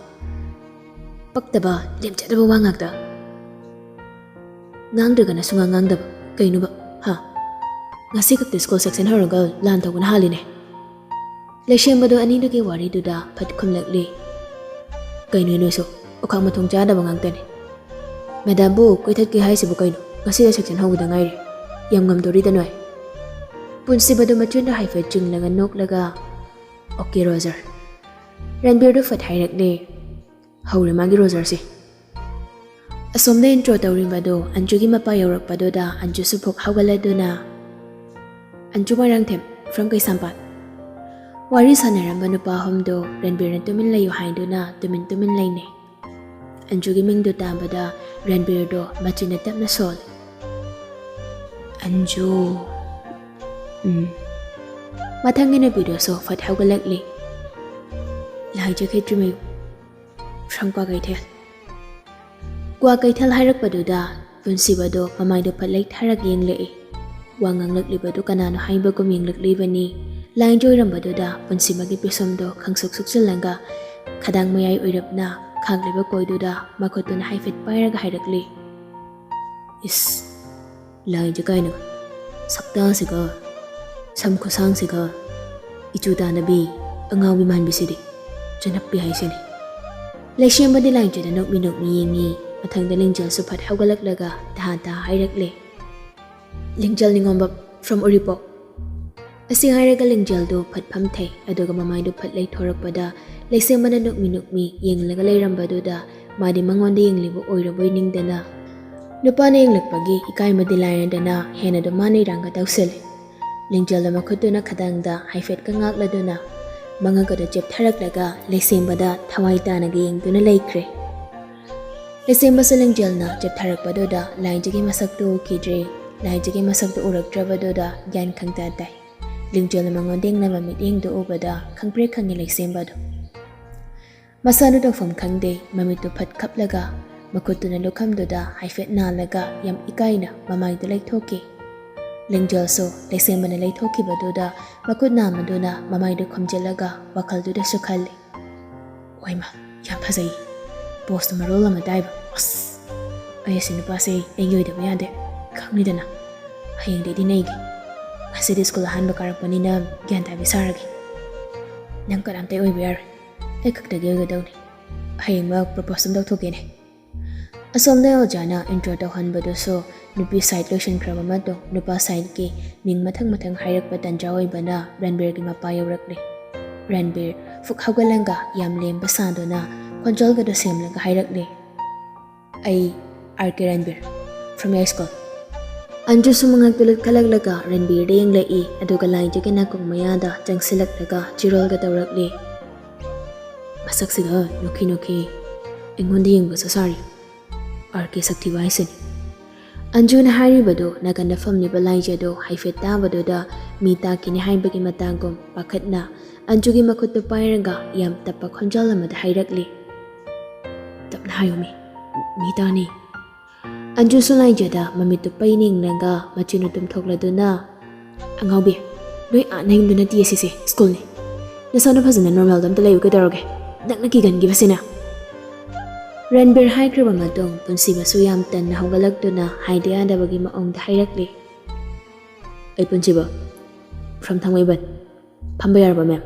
ꯄꯛꯇꯕ, ꯂꯦꯝꯖꯗꯕ ꯋꯥ ꯉꯥꯛꯇ꯫ ꯉꯥꯡꯗ꯭ꯔꯒꯅ ꯁꯨꯡꯉꯥꯡ ꯉꯥꯡꯗꯕ꯫ ꯀꯩꯅꯣꯕ, ꯍꯥ? ꯉꯁꯤ ꯈꯛꯇ school section ꯍꯧꯔꯒ ꯂꯥꯟ ꯇꯧꯕꯅ ꯍꯥꯜꯂꯤꯅꯦ꯫" ꯂꯩꯁꯦꯝꯕꯗꯣ ꯑꯅꯤꯗꯨꯒꯤ ꯋꯥꯔꯤꯗꯨꯗ ꯐꯠ ꯈꯨꯝꯂꯛꯂꯤ꯫ "ꯀꯩꯅꯣ ꯅꯣꯏꯁꯨ? ꯎꯈꯥꯛ ꯃꯊꯣꯡ ꯆꯥꯗꯕ ꯉꯥꯛꯇꯅꯤ꯫ Madamꯕꯨ ꯀꯣꯏꯊꯠꯀꯦ ꯍꯥꯏꯁꯤꯕꯨ ꯀꯩꯅꯣ? ꯉꯁꯤꯗ section ꯍꯧꯕꯗ ꯉꯥꯏꯔꯤ꯫ ꯌꯥꯝ ꯉꯝꯗꯣꯔꯤꯗ ꯅꯣꯏ꯫" ꯄꯨꯟꯁꯤꯕꯗꯨ ꯃꯆꯤꯟꯗ ꯍꯥꯏꯐꯦꯠ ꯆꯤꯡꯂꯒ ꯅꯣꯛꯂꯒ, "Okay, Roger꯫" ꯔꯟꯕꯤꯔꯗꯨ ꯐꯠ ꯍꯥꯏꯔꯛꯂꯦ꯫ ꯍꯧꯔꯦ ꯃꯥꯒꯤ Rogerꯁꯦ꯫ ꯑꯁꯣꯝꯗ intro ꯇꯧꯔꯤꯕꯗꯨ ꯑꯟꯖꯨꯒꯤ ꯃꯄꯥ ꯌꯧꯔꯛꯄꯗꯨꯗ ꯑꯟꯖꯨꯁꯨ ꯐꯨꯛ ꯍꯧꯒꯠꯂꯗꯨꯅ, "ꯑꯟꯖꯨ ꯃꯣꯏꯔꯥꯡꯊꯦꯝ, from ꯀꯩꯁꯥꯝꯄꯥꯠ꯫ ꯋꯥꯔꯤ ꯁꯥꯟꯅꯔꯝꯕ ꯅꯨꯄꯥ ꯑꯍꯨꯝꯗꯨ ꯔꯟꯕꯤꯔꯅ ꯇꯨꯃꯤꯟ ꯂꯩꯌꯨ ꯍꯥꯏꯗꯨꯅ ꯇꯨꯃꯤꯟ ꯇꯨꯃꯤꯟ ꯂꯩꯅꯩ꯫" ꯑꯟꯖꯨꯒꯤ ꯃꯤꯡꯗꯨ ꯇꯥꯕꯗ ꯔꯟꯕꯤꯔꯗꯣ ꯃꯆꯤꯟꯅ ꯇꯞꯅ ꯁꯣꯜꯂꯤ꯫ "ꯑꯟꯖꯨ꯫" "ꯎꯝ꯫" ꯃꯊꯪꯒꯤ ꯅꯨꯄꯤꯗꯨꯁꯨ ꯐꯠ ꯍꯧꯒꯠꯂꯛꯂꯤ꯫ "ꯂꯥꯏꯖ ꯈꯦꯇ꯭ꯔꯤꯃꯌꯨꯝ, from ꯀ꯭ꯋꯥꯀꯩꯊꯦꯜ꯫" ꯀ꯭ꯋꯥꯀꯩꯊꯦꯜ ꯍꯥꯏꯔꯛꯄꯗꯨꯗ ꯄꯨꯟꯁꯤꯕꯗꯣ ꯃꯃꯥꯏꯗꯣ ꯐꯠ ꯂꯩꯊꯔꯒ ꯌꯦꯡꯂꯛꯏ꯫ ꯋꯥ ꯉꯥꯡꯂꯛꯂꯤꯕꯗꯨ ꯀꯅꯥꯅꯣ ꯍꯥꯏꯕꯒꯨꯝ ꯌꯦꯡꯂꯛꯂꯤꯕꯅꯤ꯫ ꯂꯥꯏꯟꯖ ꯑꯣꯏꯔꯝꯕꯗꯨꯗ ꯄꯨꯟꯁꯤꯕꯒꯤ ꯄꯤꯁꯨꯝꯗꯣ ꯈꯪꯁꯨꯛ ꯁꯨꯛꯆꯤꯜꯂꯒ ꯈꯗꯥꯡ ꯃꯌꯥꯏ ꯑꯣꯏꯔꯞꯅ ꯈꯥꯛꯂꯤꯕ ꯀꯣꯏꯗꯨꯗ ꯃꯈꯨꯠꯇꯨꯅ ꯍꯥꯏꯐꯦꯠ ꯄꯥꯏꯔꯒ ꯍꯥꯏꯔꯛꯂꯤ, "ꯏꯁ, ꯂꯥꯏꯁꯦ ꯀꯥꯏꯅꯒ, ꯁꯛꯇꯥꯁꯤꯒ, ꯁꯝ ꯈꯨꯁꯥꯡꯁꯤꯒ, ꯏꯆꯨ ꯇꯥꯅꯕꯤ, ꯑꯉꯥꯎꯕꯤ ꯃꯥꯟꯕꯤꯁꯤꯗꯤ ꯆꯅꯞꯄꯤ ꯍꯥꯏꯁꯤꯅꯤ꯫ ꯂꯩꯁꯦꯝꯕꯗꯤ ꯂꯥꯏꯖꯗ ꯅꯣꯛꯃꯤ ꯅꯣꯛꯃꯤ ꯌꯦꯡꯉꯤ꯫ ꯃꯊꯪꯗ ꯂꯤꯡꯖꯦꯜꯁꯨ ꯐꯠ ꯍꯧꯒꯠꯂꯛꯂꯒ ꯇꯍꯥ ꯇꯍꯥ ꯍꯥꯏꯔꯛꯂꯦ, "ꯂꯤꯡꯖꯦꯜ ꯅꯤꯉꯣꯝꯕ from ꯎꯔꯤꯄꯣꯛ"꯫ ꯑꯁꯤ ꯍꯥꯏꯔꯒ ꯂꯤꯡꯖꯦꯜꯗꯨ ꯐꯠ ꯐꯝꯊꯩ, ꯑꯗꯨꯒ ꯃꯃꯥꯏꯗꯨ ꯐꯠ ꯂꯩꯊꯣꯔꯛꯄꯗ ꯂꯩꯁꯦꯝꯕꯅ ꯅꯣꯛꯃꯤ ꯅꯣꯛꯃꯤ ꯌꯦꯡꯂꯒ ꯂꯩꯔꯝꯕꯗꯨꯗ ꯃꯥꯗꯤ ꯃꯉꯣꯟꯗ ꯌꯦꯡꯂꯤꯕ ꯑꯣꯏꯔꯕꯣꯏ ꯅꯤꯡꯗꯅ, ꯅꯨꯄꯥꯅ ꯌꯦꯡꯂꯛꯄꯒꯤ ꯏꯀꯥꯏꯕꯗꯤ ꯂꯥꯏꯔꯗꯅ ꯍꯦꯟꯅꯗꯨ ꯃꯥꯅ ꯏꯔꯥꯡꯒ ꯇꯧꯁꯤꯜꯂꯤ꯫ ꯂꯤꯡꯖꯦꯜꯗ ꯃꯈꯨꯠꯇꯨꯅ ꯈꯗꯥꯡꯗ ꯍꯥꯏꯐꯦꯠꯀ ꯉꯥꯛꯂꯗꯨꯅ ꯃꯉꯛ ꯑꯗꯨ ꯆꯦꯞꯊꯔꯛꯂꯒ ꯂꯩꯁꯦꯝꯕꯗ ꯊꯋꯥꯏ ꯇꯥꯅꯒ ꯌꯦꯡꯗꯨꯅ ꯂꯩꯈ꯭ꯔꯦ꯫ ꯂꯩꯁꯦꯝꯕꯁꯨ ꯂꯤꯡꯖꯦꯜꯅ ꯆꯦꯞꯊꯔꯛꯄꯗꯨꯗ ꯂꯥꯏꯖꯒꯤ ꯃꯁꯛꯇꯨ ꯎꯈꯤꯗ꯭ꯔꯦ꯫ ꯂꯥꯏꯖꯒꯤ ꯃꯁꯛꯇꯨ ꯎꯔꯛꯇ꯭ꯔꯕꯗꯨꯗ ꯒ꯭ꯌꯥꯟ ꯈꯪꯇ ꯇꯥꯏ꯫ ꯂꯤꯡꯖꯦꯜꯅ ꯃꯉꯣꯟꯗ ꯌꯦꯡꯂꯝꯕ ꯃꯤꯠꯌꯦꯡꯗꯨ ꯎꯕꯗ ꯈꯪꯄ꯭ꯔꯦꯛ ꯈꯪꯉꯤ ꯂꯩꯁꯦꯝꯕꯗꯨ꯫ ꯃꯁꯥꯗꯨ ꯇꯧꯐꯝ ꯈꯪꯗꯦ, ꯃꯃꯤꯠꯇꯨ ꯐꯠ ꯈꯞꯂꯒ ꯃꯈꯨꯠꯇꯨꯅ ꯂꯨꯈꯝꯗꯨꯗ ꯍꯥꯏꯐꯦꯠ ꯅꯥꯜꯂꯒ ꯌꯥꯝ ꯏꯀꯥꯏꯅ ꯃꯃꯥꯏꯗꯨ ꯂꯩꯊꯣꯛꯈꯤ꯫ ꯂꯤꯡꯖꯦꯜꯁꯨ ꯂꯩꯁꯦꯝꯕꯅ ꯂꯩꯊꯣꯛꯈꯤꯕꯗꯨꯗ ꯃꯈꯨꯠ ꯅꯥꯝꯃꯗꯨꯅ ꯃꯃꯥꯏꯗꯨ ꯈꯨꯝꯖꯤꯜꯂꯒ ꯋꯥꯈꯜꯗꯨꯗꯁꯨ ꯈꯜꯂꯤ, "ꯋꯥꯏꯃ, ꯌꯥꯝ ꯐꯖꯩ꯫ ꯄꯣꯁꯇꯨ ꯃꯔꯣꯜ ꯑꯃ ꯇꯥꯏꯕ꯫ ꯑꯁ! ꯑꯩ ꯑꯁꯤ ꯅꯨꯄꯥꯁꯦ ꯑꯩꯒꯤ ꯑꯣꯏꯗꯕ ꯌꯥꯗꯦ꯫ ꯈꯪꯅꯤꯗꯅ꯫ ꯍꯌꯦꯡꯗꯩꯗꯤ ꯅꯩꯒꯦ꯫ ꯉꯁꯤꯗꯤ ꯁ꯭ꯀꯨꯜ ꯑꯍꯥꯟꯕ ꯀꯥꯔꯛꯄꯅꯤꯅ ꯒ꯭ꯌꯥꯟ ꯇꯥꯕꯤ ꯁꯥꯔꯒꯦ꯫ ꯅꯪ ꯀꯅꯥꯝꯇ ꯑꯣꯏꯕ ꯌꯥꯔꯣꯏ꯫ ꯑꯩ ꯈꯛꯇꯒꯤ ꯑꯣꯏꯒꯗꯧꯅꯤ꯫ ꯍꯌꯦꯡꯃꯛ ꯄ꯭ꯔꯣꯄꯣꯁ ꯑꯃ ꯇꯧꯊꯣꯛꯀꯦꯅꯦ"꯫ ꯑꯁꯣꯝꯗ ꯑꯣꯖꯥꯅ ꯏꯟꯇ꯭ꯔꯣ ꯇꯧꯍꯟꯕꯗꯨꯁꯨ ꯅꯨꯄꯤ ꯁꯥꯏꯠ ꯂꯣꯏꯁꯤꯟꯈ꯭ꯔꯕ ꯃꯇꯨꯡ ꯅꯨꯄꯥ ꯁꯥꯏꯠꯀꯤ ꯃꯤꯡ ꯃꯊꯪ ꯃꯊꯪ ꯍꯥꯏꯔꯛꯄ ꯇꯟꯖꯥ ꯑꯣꯏꯕꯅ ꯔꯟꯕꯤꯔꯒꯤ ꯃꯄꯥ ꯌꯧꯔꯛꯂꯦ꯫ ꯔꯟꯕꯤꯔ ꯐꯨꯛ ꯍꯧꯒꯠꯂꯒ ꯌꯥꯝ ꯂꯦꯝꯕ ꯁꯥꯗꯨꯅ ꯈꯣꯟꯖꯦꯜꯒꯗꯣ ꯁꯦꯝꯂꯒ ꯍꯥꯏꯔꯛꯂꯦ, "ꯑꯩ R K Ranbir, from your school." ꯑꯟꯖꯨꯁꯨ ꯃꯉꯛꯇꯨ ꯂꯨꯠꯈꯠꯂꯛꯂꯒ ꯔꯟꯕꯤꯔꯗ ꯌꯦꯡꯂꯛꯏ, ꯑꯗꯨꯒ ꯂꯥꯏꯖꯒꯤ ꯅꯥꯀꯣꯡ ꯃꯌꯥꯗ ꯆꯪꯁꯤꯜꯂꯛꯂꯒ ꯆꯤꯔꯣꯜꯒ ꯇꯧꯔꯛꯂꯦ, "ꯃꯁꯛꯁꯤꯒ ꯅꯣꯛꯈꯤ ꯅꯣꯛꯈꯤ ꯑꯩꯉꯣꯟꯗ ꯌꯦꯡꯕꯁꯨ ꯁꯥꯔꯤ꯫ ꯑꯥꯔ ꯀꯦ ꯁꯛꯊꯤꯕ ꯍꯥꯏꯁꯤꯅꯤ"꯫ ꯑꯟꯖꯨꯅ ꯍꯥꯏꯔꯤꯕꯗꯨ ꯅꯥꯀꯟꯗ ꯐꯝꯂꯤꯕ ꯂꯥꯏꯖꯗꯨ ꯍꯥꯏꯐꯦꯠ ꯇꯥꯕꯗꯨꯗ ꯃꯤ ꯇꯥꯈꯤꯅꯤ ꯍꯥꯏꯕꯒꯤ ꯃꯇꯥꯒꯨꯝ ꯄꯥꯈꯠꯅ ꯑꯟꯖꯨꯒꯤ ꯃꯈꯨꯠꯇꯨ ꯄꯥꯏꯔꯒ ꯌꯥꯝ ꯇꯞꯄ ꯈꯣꯟꯖꯦꯜ ꯑꯃꯗ ꯍꯥꯏꯔꯛꯂꯤ, "ꯇꯞꯅ ꯍꯥꯏꯌꯨꯃꯤ, ꯃꯤ ꯇꯥꯅꯤ"꯫ ꯑꯟꯖꯨꯁꯨ ꯂꯥꯏꯖꯗ ꯃꯃꯤꯠꯇꯨ ꯄꯩ ꯌꯦꯡꯂꯒ ꯃꯆꯤꯟꯗꯨ ꯇꯨꯝꯊꯣꯛꯂꯗꯨꯅ, "ꯑꯉꯥꯎꯕꯤ, ꯅꯣꯏ ꯑꯥ ꯅꯌꯨꯝꯗ ꯅꯠꯇꯤꯌꯦ, ꯁꯤꯁꯦ ꯁ꯭ꯀꯨꯜꯅꯤ꯫ ꯅꯁꯥꯅ ꯐꯖꯅ ꯅꯣꯔꯃꯦꯜꯗ ꯑꯝꯇ ꯂꯩꯌꯨ ꯀꯩꯗꯧꯔꯒꯦ? ꯅꯪꯅ ꯀꯤꯒꯟꯈꯤꯕꯁꯤꯅ"꯫ ꯔꯟꯕꯤꯔ ꯍꯥꯏꯈ꯭ꯔꯕ ꯃꯇꯨꯡ ꯄꯨꯟꯁꯤꯕꯁꯨ ꯌꯥꯝ ꯇꯟꯅ ꯍꯧꯒꯠꯂꯛꯇꯨꯅ ꯍꯥꯏꯗ ꯌꯥꯗꯕꯒꯤ ꯃꯑꯣꯡꯗ ꯍꯥꯏꯔꯛꯂꯤ꯫ ꯑꯩ ꯄꯨꯟꯁꯤꯕ, from ꯊꯥꯡꯃꯩꯕꯟ, ꯐꯝꯕ ꯌꯥꯔꯕ ꯃꯦꯝ?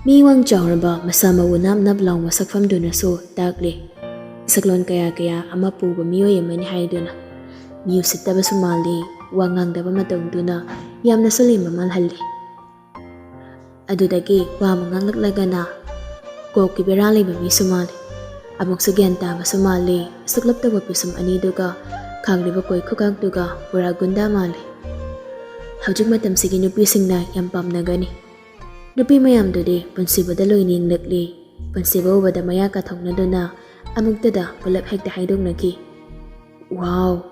ꯃꯤ ꯋꯥꯡ ꯆꯥꯎꯔꯕ, ꯃꯁꯥ ꯃꯎ ꯅꯥꯞ ꯅꯥꯞ ꯂꯥꯎ ꯃꯁꯛꯐꯝꯗꯨꯅꯁꯨ ꯇꯥꯛꯂꯤ꯫ ꯁꯛꯂꯣꯟ ꯀꯌꯥ ꯀꯌꯥ ꯑꯃ ꯄꯨꯕ ꯃꯤꯑꯣꯏ ꯑꯃꯅꯤ ꯍꯥꯏꯗꯨꯅ ꯃꯤ ꯎꯁꯤꯠꯇꯕꯁꯨ ꯃꯥꯜꯂꯤ, ꯋꯥ ꯉꯥꯡꯗꯕ ꯃꯇꯧꯗꯨꯅ ꯌꯥꯝꯅꯁꯨ ꯂꯦꯝꯕ ꯃꯥꯜꯍꯜꯂꯤ꯫ ꯑꯗꯨꯗꯒꯤ ꯋꯥ ꯑꯃ ꯉꯥꯡꯂꯛꯂꯒꯅ ꯀꯣꯛꯀꯤ ꯕꯦꯔꯥ ꯂꯩꯕ ꯃꯤꯁꯨ ꯃꯥꯜꯂꯤ, ꯑꯃꯨꯛꯁꯨ ꯒ꯭ꯌꯥꯟ ꯇꯥꯕꯁꯨ ꯃꯥꯜꯂꯤ꯫ ꯁꯨꯛꯂꯞ ꯇꯧꯕ ꯄꯤꯁꯨꯝ ꯑꯅꯤꯗꯨꯒ ꯈꯥꯡꯂꯤꯕ ꯀꯣꯏ ꯈꯨꯀꯥꯛꯇꯨꯒ ꯄꯨꯔꯥ ꯒꯨꯟꯗꯥ ꯃꯥꯜꯂꯤ꯫ ꯍꯧꯖꯤꯛ ꯃꯇꯝꯁꯤꯒꯤ ꯅꯨꯄꯤꯁꯤꯡꯅ ꯌꯥꯝ ꯄꯥꯝꯅꯒꯅꯤ꯫ ꯅꯨꯄꯤ ꯃꯌꯥꯝꯗꯨꯗꯤ ꯄꯨꯟꯁꯤꯕꯗ ꯂꯣꯏꯅ ꯌꯦꯡꯂꯛꯂꯤ꯫ ꯄꯨꯟꯁꯤꯕ ꯎꯕꯗ ꯃꯌꯥ ꯀꯥꯊꯣꯛꯅꯗꯨꯅ ꯑꯃꯨꯛꯇꯗ ꯄꯨꯂꯞ ꯍꯦꯛꯇ ꯍꯥꯏꯗꯣꯛꯅꯈꯤ꯫ ꯋꯥꯎ!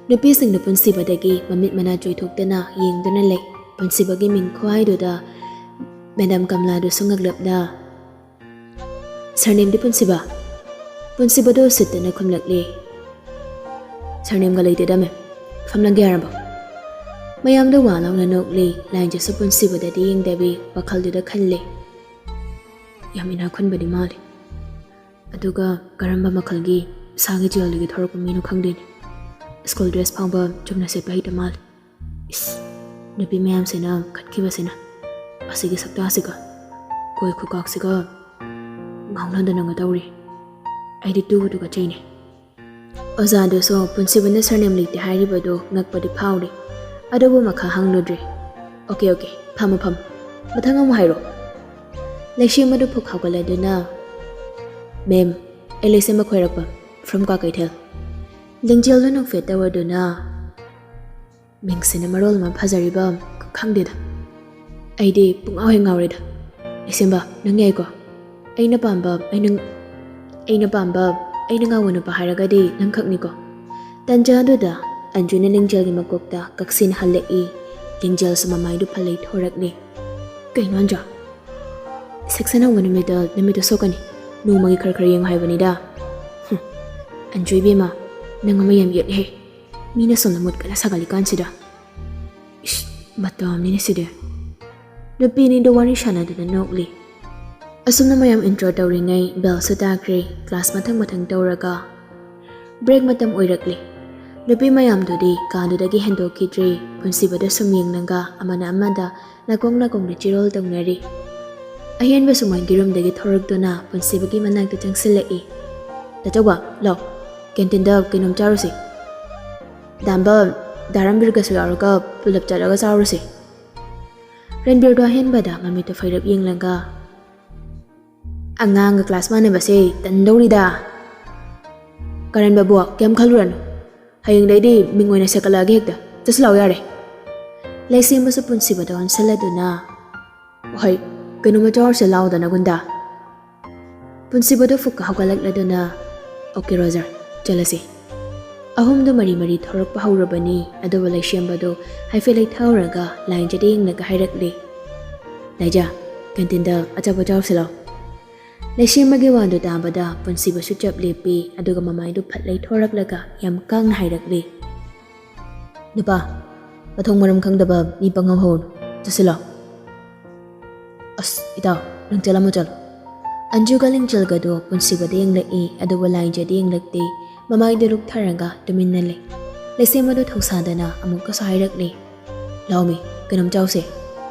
ꯅꯨꯄꯤꯁꯤꯡꯅ ꯄꯨꯟꯁꯤꯕꯗꯒꯤ ꯃꯃꯤꯠ ꯃꯅꯥ ꯆꯣꯏꯊꯣꯛꯇꯅ ꯌꯦꯡꯗꯨꯅ ꯂꯩ꯫ ꯄꯨꯟꯁꯤꯕꯒꯤ ꯃꯤꯡ ꯈꯨꯍꯥꯏꯗꯨꯗ ꯃꯦꯗꯥꯝ ꯀꯝꯂꯥꯗꯨꯁꯨ ꯉꯛꯂꯞꯅ, "ꯁꯔꯅꯦꯝꯗꯤ ꯄꯨꯟꯁꯤꯕ?" ꯄꯨꯟꯁꯤꯕꯗꯣ ꯎꯁꯤꯠꯇꯅ ꯈꯨꯝꯂꯛꯂꯤ꯫ "ꯁꯔꯅꯦꯝꯒ ꯂꯩꯇꯦꯗ ꯃꯦꯝ, ꯐꯝꯂꯒꯦ ꯍꯥꯏꯔꯕꯣ?" ꯃꯌꯥꯝꯗꯣ ꯋꯥ ꯂꯥꯎꯅ ꯅꯣꯛꯂꯤ꯫ ꯂꯥꯏꯟꯖꯁꯨ ꯄꯨꯟꯁꯤꯕꯗꯗꯤ ꯌꯦꯡꯗꯕꯤ ꯋꯥꯈꯜꯗꯨꯗ ꯈꯜꯂꯤ꯫ ꯌꯥꯝ ꯏꯅꯥꯛ ꯈꯨꯟꯕꯗꯤ ꯃꯥꯜꯂꯤ꯫ ꯑꯗꯨꯒ ꯀꯔꯝꯕ ꯃꯈꯜꯒꯤ ꯏꯁꯥꯒꯤ ꯖꯦꯜꯗꯒꯤ ꯊꯣꯔꯛꯄ ꯃꯤꯅꯣ ꯈꯪꯗꯦꯅꯦ꯫ ꯁ꯭ꯀꯨꯜ ꯗ꯭ꯔꯦꯁ ꯐꯥꯎꯕ ꯆꯨꯝꯅ ꯁꯦꯠꯄ ꯍꯩꯇ ꯃꯥꯜꯂꯤ꯫ ꯏꯁ, ꯅꯨꯄꯤ ꯃꯌꯥꯝꯁꯤꯅ ꯈꯠꯈꯤꯕꯁꯤꯅ꯫ ꯑꯁꯤꯒꯤ ꯁꯛꯇꯥꯁꯤꯒ, ꯀꯣꯏ ꯈꯨꯀꯥꯛꯁꯤꯒ ꯉꯥꯎꯅꯗꯅꯒ ꯇꯧꯔꯤ꯫ ꯑꯩꯗꯤ ꯇꯨꯕꯨ ꯇꯨꯀꯠꯆꯩꯅꯦ꯫ ꯑꯣꯖꯥꯗꯨꯁꯨ ꯄꯨꯟꯁꯤꯕꯅ ꯁꯔꯅꯦꯝ ꯂꯩꯇꯦ ꯍꯥꯏꯔꯤꯕꯗꯨ ꯉꯛꯄꯗꯤ ꯐꯥꯎꯔꯤ꯫ ꯑꯗꯨꯕꯨ ꯃꯈꯥ ꯍꯪꯂꯨꯗ꯭ꯔꯦ꯫ "ꯑꯣꯀꯦ, ꯑꯣꯀꯦ, ꯐꯝꯃꯣ, ꯐꯝꯃꯣ꯫ ꯃꯊꯪ ꯑꯃꯨꯛ ꯍꯥꯏꯔꯣ꯫" ꯂꯩꯁꯦꯝꯕꯗꯨ ꯐꯨꯛ ꯍꯧꯒꯠꯂꯗꯨꯅ, "ꯃꯦꯝ, ꯑꯩ ꯂꯩꯁꯦꯝꯕ ꯈꯣꯏꯔꯛꯄꯝ, from ꯀ꯭ꯋꯥꯀꯩꯊꯦꯜ꯫" ꯂꯤꯡꯖꯦꯜꯗꯨ ꯅꯣꯛꯐꯦꯠ ꯇꯧꯔꯗꯨꯅ, "ꯃꯤꯡꯁꯤꯅ ꯃꯔꯣꯜ ꯑꯃ ꯐꯖꯔꯤꯕ, ꯈꯪꯗꯦꯗ꯫ ꯑꯩꯗꯤ ꯄꯨꯡꯉꯥꯎ ꯍꯦꯛ ꯉꯥꯎꯔꯦꯗ꯫ ꯂꯩꯁꯦꯝꯕ, ꯅꯪ ꯌꯥꯏꯀꯣ? ꯑꯩꯅ ꯄꯥꯝꯕ, ꯑꯩꯅ, ꯑꯩꯅ ꯄꯥꯝꯕ, ꯑꯩꯅ ꯉꯥꯎꯕ ꯅꯨꯄꯥ ꯍꯥꯏꯔꯒꯗꯤ ꯅꯪꯈꯛꯅꯤꯀꯣ꯫" ꯇꯟꯖꯥꯗꯨꯗ ꯑꯟꯖꯨꯅ ꯂꯤꯡꯖꯦꯜꯒꯤ ꯃꯀꯣꯛꯇ ꯀꯛꯁꯤꯟ ꯍꯜꯂꯛꯏ꯫ ꯂꯤꯡꯖꯦꯜꯁꯨ ꯃꯃꯥꯏꯗꯨ ꯐꯜꯂꯩ ꯊꯣꯔꯛꯂꯦ꯫ "ꯀꯩꯅꯣ ꯑꯟꯖꯨ? ꯁꯦꯛꯁꯟ ꯍꯧꯕ ꯅꯨꯃꯤꯠꯇ ꯅꯨꯃꯤꯠꯇꯨ ꯁꯣꯛꯀꯅꯤ꯫ ꯅꯣꯡꯃꯒꯤ ꯈꯔ ꯈꯔ ꯌꯦꯡꯉꯨ ꯍꯥꯏꯕꯅꯤꯗ꯫" "ꯍꯨꯝ, ꯑꯟꯖꯨ ꯏꯕꯦꯝꯃ, ꯅꯪ ꯑꯃ ꯌꯥꯝ ꯌꯦꯠꯂꯦꯍꯦ꯫ ꯃꯤꯅ ꯁꯣꯝꯗ ꯃꯨꯠ ꯀꯟꯅ ꯁꯥꯒꯠꯂꯤꯀꯥꯟꯁꯤꯗ꯫" ꯏꯁ, ꯃꯇꯝꯅꯤꯅꯦ ꯁꯤꯗꯤ꯫ ꯅꯨꯄꯤ ꯑꯅꯤꯗꯣ ꯋꯥꯔꯤ ꯁꯥꯟꯅꯗꯨꯅ ꯅꯣꯛꯂꯤ꯫ ꯑꯁꯨꯝꯅ ꯃꯌꯥꯝ intro ꯇꯧꯔꯤꯉꯩ bellꯁꯨ ꯇꯥꯈ꯭ꯔꯦ꯫ Class ꯃꯊꯪ ꯃꯊꯪ ꯇꯧꯔꯒ break ꯃꯇꯝ ꯑꯣꯏꯔꯛꯂꯦ꯫ ꯅꯨꯄꯤ ꯃꯌꯥꯝꯗꯨꯗꯤ ꯀꯥꯗꯨꯗꯒꯤ ꯍꯦꯟꯗꯣꯛꯈꯤꯗ꯭ꯔꯦ꯫ ꯄꯨꯟꯁꯤꯕꯗ ꯁꯨꯝ ꯌꯦꯡꯂꯒ ꯑꯃꯅ ꯑꯃꯗ ꯅꯥꯀꯣꯡ ꯅꯥꯀꯣꯡꯗ ꯆꯤꯔꯣꯜ ꯇꯧꯅꯔꯤ꯫ ꯑꯍꯦꯟꯕꯁꯨ ꯃꯣꯏꯒꯤ roomꯗꯒꯤ ꯊꯣꯔꯛꯇꯨꯅ ꯄꯨꯟꯁꯤꯕꯒꯤ ꯃꯅꯥꯛꯇ ꯆꯪꯁꯤꯜꯂꯛꯏ꯫ "ꯇꯥꯆꯧꯕ, ꯂꯥꯎ, canteen ꯀꯩꯅꯣꯝ ꯆꯥꯔꯨꯁꯤ꯫ ꯗꯥꯝꯕ, ꯗꯥ ꯔꯟꯕꯤꯔꯒꯁꯨ ꯌꯥꯎꯔꯒ ꯄꯨꯂꯞ ꯆꯠꯂꯒ ꯆꯥꯔꯨꯁꯤ꯫" ꯔꯟꯕꯤꯔꯗꯣ ꯑꯍꯦꯟꯕꯗ ꯃꯃꯤꯠꯇꯨ ꯐꯩꯔꯞ ꯌꯦꯡꯂꯒ, "ꯑꯉꯥꯡꯒ class ꯃꯥꯟꯅꯕꯁꯦ ꯇꯟꯗꯧꯔꯤꯗ꯫" "ꯀꯔꯟ ꯕꯕꯨ, ꯀꯩꯝ ꯈꯜꯂꯨꯔꯅꯨ꯫ ꯍꯌꯦꯡꯗꯩꯗꯤ ꯃꯤꯡ ꯑꯣꯏꯅ ꯁꯦꯠꯀꯠꯂꯛꯑꯒꯦ ꯍꯦꯛꯇ꯫ ꯆꯠꯁꯤ ꯂꯥꯛꯑꯣ ꯌꯥꯔꯦ꯫" ꯂꯩꯁꯦꯝꯕꯁꯨ ꯄꯨꯟꯁꯤꯕꯗ ꯑꯣꯟꯁꯤꯜꯂꯗꯨꯅ, "ꯍꯣꯏ, ꯀꯩꯅꯣꯝꯃ ꯆꯥꯔꯨꯁꯦ ꯂꯥꯛꯑꯣꯗꯅ, ꯒꯨꯟꯗꯥ꯫" ꯄꯨꯟꯁꯤꯕꯗꯨ ꯐꯨꯛꯀ ꯍꯧꯒꯠꯂꯛꯂꯗꯨꯅ, "Okay ꯔꯣꯖꯔ, ꯆꯠꯂꯁꯤ꯫" ꯑꯍꯨꯝꯗꯨ ꯃꯔꯤ ꯃꯔꯤ ꯊꯣꯔꯛꯄ ꯍꯧꯔꯕꯅꯤ꯫ ꯑꯗꯨꯕꯨ ꯂꯩꯁꯦꯝꯕꯗꯨ ꯍꯥꯏꯐꯦꯠ ꯂꯩꯊꯍꯧꯔꯒ ꯂꯥꯏꯟꯖꯗ ꯌꯦꯡꯂꯒ ꯍꯥꯏꯔꯛꯂꯤ, "ꯂꯥꯏꯖ, canteen ꯑꯆꯥꯄꯣꯠ ꯆꯥꯔꯨꯁꯤ ꯂꯥꯎ꯫" ꯂꯩꯁꯦꯝꯕꯒꯤ ꯋꯥꯗꯨ ꯇꯥꯕꯗ ꯄꯨꯟꯁꯤꯕꯁꯨ ꯆꯞ ꯂꯦꯞꯄꯤ꯫ ꯑꯗꯨꯒ ꯃꯃꯥꯏꯗꯨ ꯐꯠ ꯂꯩꯊꯣꯔꯛꯂꯒ ꯌꯥꯝ ꯀꯥꯡꯅ ꯍꯥꯏꯔꯛꯂꯤ, "ꯅꯨꯄꯥ, ꯃꯊꯣꯡ ꯃꯔꯝ ꯈꯪꯗꯕ ꯃꯤ ꯄꯪꯍꯧ ꯍꯧꯅꯨ꯫ ꯆꯠꯁꯤꯜꯂꯣ꯫" "ꯑꯁ, ꯏꯇꯥꯎ, ꯅꯪ ꯆꯠꯂꯝꯃꯣ, ꯆꯠꯂꯣ꯫" ꯑꯟꯖꯨꯒ ꯂꯤꯡꯖꯦꯜꯒꯗꯣ ꯄꯨꯟꯁꯤꯕꯗ ꯌꯦꯡꯂꯛꯏ, ꯑꯗꯨꯕꯨ ꯂꯥꯏꯟꯖꯗ ꯌꯦꯡꯂꯛꯇꯦ꯫ ꯃꯃꯥꯏꯗꯨ ꯂꯨꯛꯊꯔꯒ ꯇꯨꯃꯤꯟꯅ ꯂꯩ꯫ ꯂꯩꯁꯦꯝꯕꯗꯨ ꯊꯧꯁꯥꯗꯅ ꯑꯃꯨꯛꯀꯁꯨ ꯍꯥꯏꯔꯛꯂꯤ, "ꯂꯥꯎꯃꯤ, ꯀꯩꯅꯣꯝ ꯆꯥꯎꯁꯦ꯫"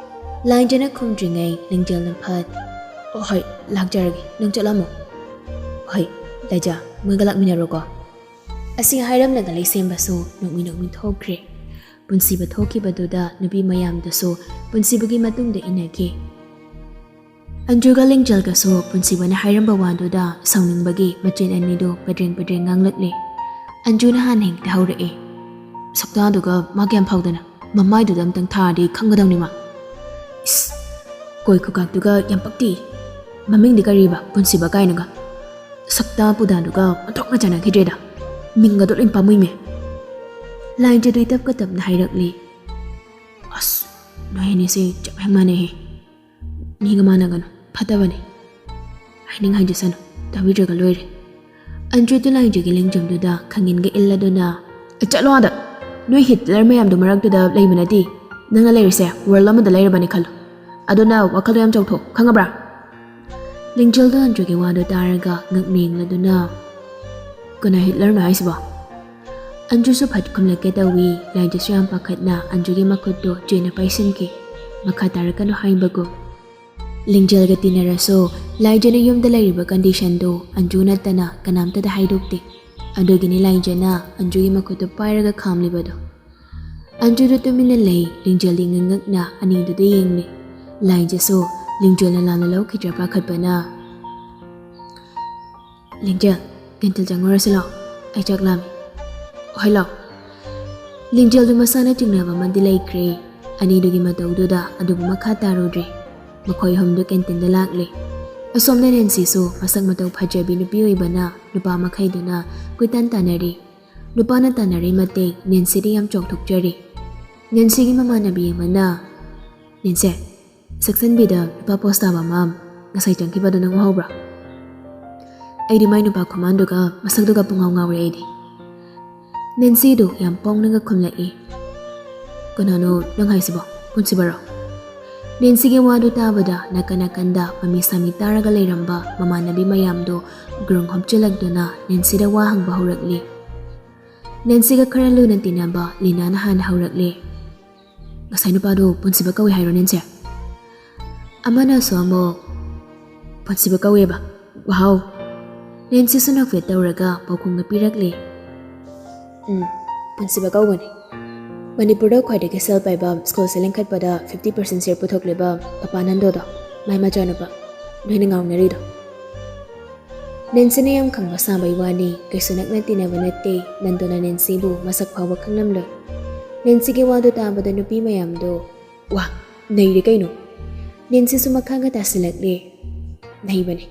ꯂꯥꯏꯟꯖꯅ ꯈꯨꯝꯗ꯭ꯔꯤꯉꯩ ꯂꯤꯡꯖꯦꯜꯅ ꯐꯠ, "ꯑꯣ ꯍꯣꯏ, ꯂꯥꯛꯆꯔꯒꯦ, ꯅꯪ ꯆꯠꯂꯝꯃꯣ꯫" "ꯍꯣꯏ, ꯂꯥꯏꯖ, ꯃꯣꯏꯒ ꯂꯥꯛꯃꯤꯟꯅꯔꯣꯀꯣ꯫" ꯑꯁꯤ ꯍꯥꯏꯔꯝꯂꯒ ꯂꯩꯁꯦꯝꯕꯁꯨ ꯅꯣꯛꯃꯤ ꯅꯣꯛꯃꯤ ꯊꯣꯛꯈ꯭ꯔꯦ꯫ ꯄꯨꯟꯁꯤꯕ ꯊꯣꯛꯈꯤꯕꯗꯨꯗ ꯅꯨꯄꯤ ꯃꯌꯥꯝꯗꯨꯁꯨ ꯄꯨꯟꯁꯤꯕꯒꯤ ꯃꯇꯨꯡꯗ ꯏꯟꯅꯈꯤ꯫ ꯑꯟꯖꯨꯒ ꯂꯤꯡꯖꯦꯜꯒꯁꯨ ꯄꯨꯟꯁꯤꯕꯅ ꯍꯥꯏꯔꯝꯕ ꯋꯥꯗꯨꯗ ꯁꯥꯎꯅꯤꯡꯕꯒꯤ ꯃꯆꯤꯟ ꯑꯅꯤꯗꯨ ꯄꯗ꯭ꯔꯦꯡ ꯄꯗ꯭ꯔꯦꯡ ꯉꯥꯡꯂꯛꯂꯦ꯫ ꯑꯟꯖꯨꯅ ꯍꯥꯟꯅ ꯍꯦꯛꯇ ꯍꯧꯔꯛꯑꯦ, "ꯁꯛꯇꯥꯗꯨꯒ ꯃꯥ ꯀꯌꯥꯝ ꯐꯥꯎꯗꯅ? ꯃꯃꯥꯏꯗꯨꯗ ꯑꯝꯇꯪ ꯊꯥꯔꯗꯤ ꯈꯪꯒꯗꯧꯅꯤ ꯃꯥ꯫ ꯏꯁ, ꯀꯣꯏ ꯈꯨꯀꯥꯛꯇꯨꯒ ꯌꯥꯝ ꯄꯛꯇꯤ꯫ ꯃꯃꯤꯡꯗꯤ ꯀꯔꯤꯕ? ꯄꯨꯟꯁꯤꯕ ꯀꯥꯏꯅꯒ꯫ ꯁꯛꯇꯥ ꯄꯨꯗꯥꯗꯨꯒ ꯑꯣꯟꯊꯣꯛꯅ ꯆꯥꯟꯅꯈꯤꯗ꯭ꯔꯦꯗ꯫ ꯃꯤꯡꯒꯗꯣ ꯂꯣꯏ ꯄꯥꯝꯃꯨꯏꯃꯦ꯫" ꯂꯥꯏꯟꯖꯗꯨ ꯇꯞꯀ ꯇꯞꯅ ꯍꯥꯏꯔꯛꯂꯤ, "ꯑꯁ, ꯅꯣꯏ ꯑꯅꯤꯁꯦ ꯆꯞ ꯍꯦꯛ ꯃꯥꯟꯅꯩꯍꯦ꯫ ꯃꯤꯒ ꯃꯥꯟꯅꯒꯅꯨ, ꯐꯠꯇꯕꯅꯦ꯫ ꯍꯥꯏꯅꯤꯡ ꯍꯥꯏꯖꯁꯅꯨ, ꯇꯥꯕꯤꯗ꯭ꯔꯒ ꯂꯣꯏꯔꯦ꯫" ꯑꯟꯖꯨꯗꯨ ꯂꯥꯏꯟꯖꯒꯤ ꯂꯦꯡꯖꯨꯝꯗꯨꯗ ꯈꯪꯏꯟꯒ ꯏꯜꯂꯗꯨꯅ, "ꯑꯦ, ꯆꯠꯂꯣ ꯑꯥꯗ! ꯅꯣꯏ ꯍꯤꯠꯂꯔ ꯃꯌꯥꯝꯗꯨ ꯃꯔꯛꯇꯨꯗ ꯂꯩꯕ ꯅꯠꯇꯦ꯫ ꯅꯪꯅ ꯂꯩꯔꯤꯁꯦ world ꯑꯃꯗ ꯂꯩꯔꯕꯅꯤ ꯈꯜꯂꯣ꯫ ꯑꯗꯨꯅ ꯋꯥꯈꯜꯗꯣ ꯌꯥꯝ ꯆꯥꯎꯊꯣꯛ, ꯈꯪꯉꯕ꯭ꯔꯥ?" ꯂꯤꯡꯖꯦꯜꯗꯣ ꯑꯟꯖꯨꯒꯤ ꯋꯥꯗꯣ ꯇꯥꯔꯒ ꯉꯛꯅ ꯌꯦꯡꯂꯗꯨꯅ, "ꯀꯅꯥ ꯍꯤꯠꯂꯔꯅꯣ ꯍꯥꯏꯁꯤꯕꯣ?" ꯑꯟꯖꯨꯁꯨ ꯐꯠ ꯈꯨꯝꯂꯛꯀꯦ ꯇꯧꯏ꯫ ꯂꯥꯏꯖꯁꯨ ꯌꯥꯝ ꯄꯥꯈꯠꯅ ꯑꯟꯖꯨꯒꯤ ꯃꯈꯨꯠꯇꯣ ꯆꯦꯅ ꯄꯥꯏꯁꯤꯟꯈꯤ꯫ ꯃꯈꯥ ꯇꯥꯔꯛꯀꯅꯨ ꯍꯥꯏꯕꯒꯨꯝ꯫ ꯂꯤꯡꯖꯦꯜꯒ ꯇꯤꯟꯅꯔꯁꯨ ꯂꯥꯏꯖꯅ ꯌꯨꯝꯗ ꯂꯩꯔꯤꯕ ꯀꯟꯗꯤꯁꯟꯗꯣ ꯑꯟꯖꯨ ꯅꯠꯇꯅ ꯀꯅꯥꯝꯇꯗ ꯍꯥꯏꯗꯣꯛꯇꯦ꯫ ꯑꯗꯨꯒꯤꯅꯤ ꯂꯥꯏꯖꯅ ꯑꯟꯖꯨꯒꯤ ꯃꯈꯨꯠꯇꯨ ꯄꯥꯏꯔꯒ ꯈꯥꯝꯂꯤꯕꯗꯣ꯫ ꯑꯟꯖꯨꯗꯨ ꯇꯨꯃꯤꯟꯅ ꯂꯩ꯫ ꯂꯤꯡꯖꯦꯜꯗꯤ ꯉꯛꯉꯛꯅ ꯑꯅꯤꯗꯨꯗ ꯌꯦꯡꯂꯤ꯫ ꯂꯥꯏꯖꯁꯨ ꯂꯤꯡꯖꯦꯜꯅ ꯂꯥꯟꯅ ꯂꯧꯈꯤꯗ꯭ꯔꯥ ꯄꯥꯈꯠꯄꯅ꯫ "ꯂꯤꯡꯖꯦꯜ, ꯀꯦꯟꯇꯤꯟ ꯆꯪꯉꯨꯔꯁꯤ ꯂꯥꯛꯑꯣ, ꯑꯩ ꯆꯥꯛ ꯂꯥꯝꯃꯤ꯫" "ꯍꯣꯏ ꯂꯥꯛꯑꯣ꯫" ꯂꯤꯡꯖꯦꯜꯗꯨ ꯃꯁꯥꯅ ꯆꯤꯡꯅꯕ ꯑꯃꯗꯤ ꯂꯩꯈ꯭ꯔꯦ꯫ ꯑꯅꯤꯗꯨꯒꯤ ꯃꯇꯧꯗꯨꯗ ꯑꯗꯨꯕꯨ ꯃꯈꯥ ꯇꯥꯔꯨꯗ꯭ꯔꯦ꯫ ꯃꯈꯣꯏ ꯑꯍꯨꯝꯗꯨ ꯀꯦꯟꯇꯤꯟꯗ ꯂꯥꯛꯂꯦ꯫ ꯑꯁꯣꯝꯗ ꯅꯦꯟꯁꯤꯁꯨ ꯃꯁꯛ ꯃꯇꯧ ꯐꯖꯕꯤ ꯅꯨꯄꯤ ꯑꯣꯏꯕꯅ ꯅꯨꯄꯥ ꯃꯈꯩꯗꯨꯅ ꯀꯣꯏꯇꯥꯟ ꯇꯥꯟꯅꯔꯤ꯫ ꯅꯨꯄꯥꯅ ꯇꯥꯟꯅꯔꯤ ꯃꯇꯤꯛ ꯅꯦꯟꯁꯤꯗꯤ ꯌꯥꯝ ꯆꯥꯎꯊꯣꯛꯆꯔꯤ꯫ ꯅꯦꯟꯁꯤꯒꯤ ꯃꯃꯥꯟꯅꯕꯤ ꯑꯃꯅ, "ꯅꯦꯟꯁꯦ, ꯁꯦꯛꯁꯟ ꯕꯤꯗ ꯅꯨꯄꯥ ꯄꯣꯁ ꯇꯥꯕ ꯑꯃ ꯉꯁꯥꯏ ꯆꯪꯈꯤꯕꯗꯣ ꯅꯪ ꯎꯍꯧꯕ꯭ꯔꯥ? ꯑꯩꯗꯤ ꯃꯥꯏ ꯅꯨꯄꯥ ꯈꯨꯃꯥꯟꯗꯨꯒ ꯃꯁꯛꯇꯨꯒ ꯄꯨꯡꯉꯥꯎ ꯉꯥꯎꯔꯦ ꯑꯩꯗꯤ꯫" ꯅꯦꯟꯁꯤꯗꯨ ꯌꯥꯝ ꯄꯣꯡꯅꯒ ꯈꯨꯝꯂꯛꯏ꯫ "ꯀꯅꯥꯅꯣ ꯅꯪ ꯍꯥꯏꯁꯤꯕꯣ? ꯄꯨꯟꯁꯤꯕꯔꯣ?" ꯅꯦꯟꯁꯤꯒꯤ ꯋꯥꯗꯨ ꯇꯥꯕꯗ ꯅꯥꯀꯟ ꯅꯥꯀꯟꯗ ꯃꯃꯤ ꯁꯥꯃꯤ ꯇꯥꯔꯒ ꯂꯩꯔꯝꯕ ꯃꯃꯥꯟꯅꯕꯤ ꯃꯌꯥꯝꯗꯨ ꯒ꯭ꯔꯨꯡ ꯍꯣꯞꯆꯤꯜꯂꯛꯇꯨꯅ ꯅꯦꯟꯁꯤꯗ ꯋꯥ ꯍꯪꯕ ꯍꯧꯔꯛꯂꯤ꯫ ꯅꯦꯟꯁꯤꯒ ꯈꯔ ꯂꯨꯅ ꯇꯤꯟꯅꯕ ꯂꯤꯅꯥꯅ ꯍꯥꯟꯅ ꯍꯧꯔꯛꯂꯦ꯫ "ꯉꯁꯥꯏ ꯅꯨꯄꯥꯗꯣ ꯄꯨꯟꯁꯤꯕ ꯀꯧꯏ ꯍꯥꯏꯔꯣ ꯅꯦꯟꯁꯦ?" ꯑꯃꯅꯁꯨ ꯑꯃꯨꯛ, "ꯄꯨꯟꯁꯤꯕ ꯀꯧꯋꯦꯕ? ꯋꯥꯍꯥꯎ!" ꯅꯦꯟꯁꯤꯁꯨ ꯅꯣꯛꯐꯦꯠ ꯇꯧꯔꯒ ꯄꯥꯎꯈꯨꯝꯒ ꯄꯤꯔꯛꯂꯦ꯫ "ꯎꯝ, ꯄꯨꯟꯁꯤꯕ ꯀꯧꯕꯅꯤ꯫ ꯃꯅꯤꯄꯨꯔꯗ ꯈ꯭ꯋꯥꯏꯗꯒꯤ ꯁꯦꯜ ꯄꯥꯏꯕ ꯁ꯭ꯀꯨꯜꯁꯦ ꯂꯤꯡꯈꯠꯄꯗ fifty percent share ꯄꯨꯊꯣꯛꯂꯤꯕ ꯄꯄꯥ ꯅꯟꯗꯣꯗꯣ, ꯃꯥꯏ ꯃꯆꯥꯅꯨꯄꯥ, ꯅꯣꯏꯅ ꯉꯥꯎꯅꯔꯤꯗꯣ꯫" ꯅꯦꯟꯁꯤꯅ ꯌꯥꯝ ꯈꯪꯕ ꯁꯥꯕꯩ ꯋꯥꯅꯤ, ꯀꯩꯁꯨ ꯅꯛꯅ ꯇꯤꯟꯅꯕ ꯅꯠꯇꯦ꯫ ꯅꯟꯗꯣꯅ ꯅꯦꯟꯁꯤꯕꯨ ꯃꯁꯛ ꯐꯥꯎꯕ ꯈꯪꯂꯝꯂꯣꯏ꯫ ꯅꯦꯟꯁꯤꯒꯤ ꯋꯥꯗꯨ ꯇꯥꯕꯗ ꯅꯨꯄꯤ ꯃꯌꯥꯝꯗꯣ, "ꯋꯥ, ꯅꯩꯔꯦ ꯀꯩꯅꯣ!" ꯅꯦꯟꯁꯤꯁꯨ ꯃꯈꯥꯒ ꯇꯥꯁꯤꯜꯂꯛꯂꯦ꯫ "ꯅꯩꯕꯅꯦ꯫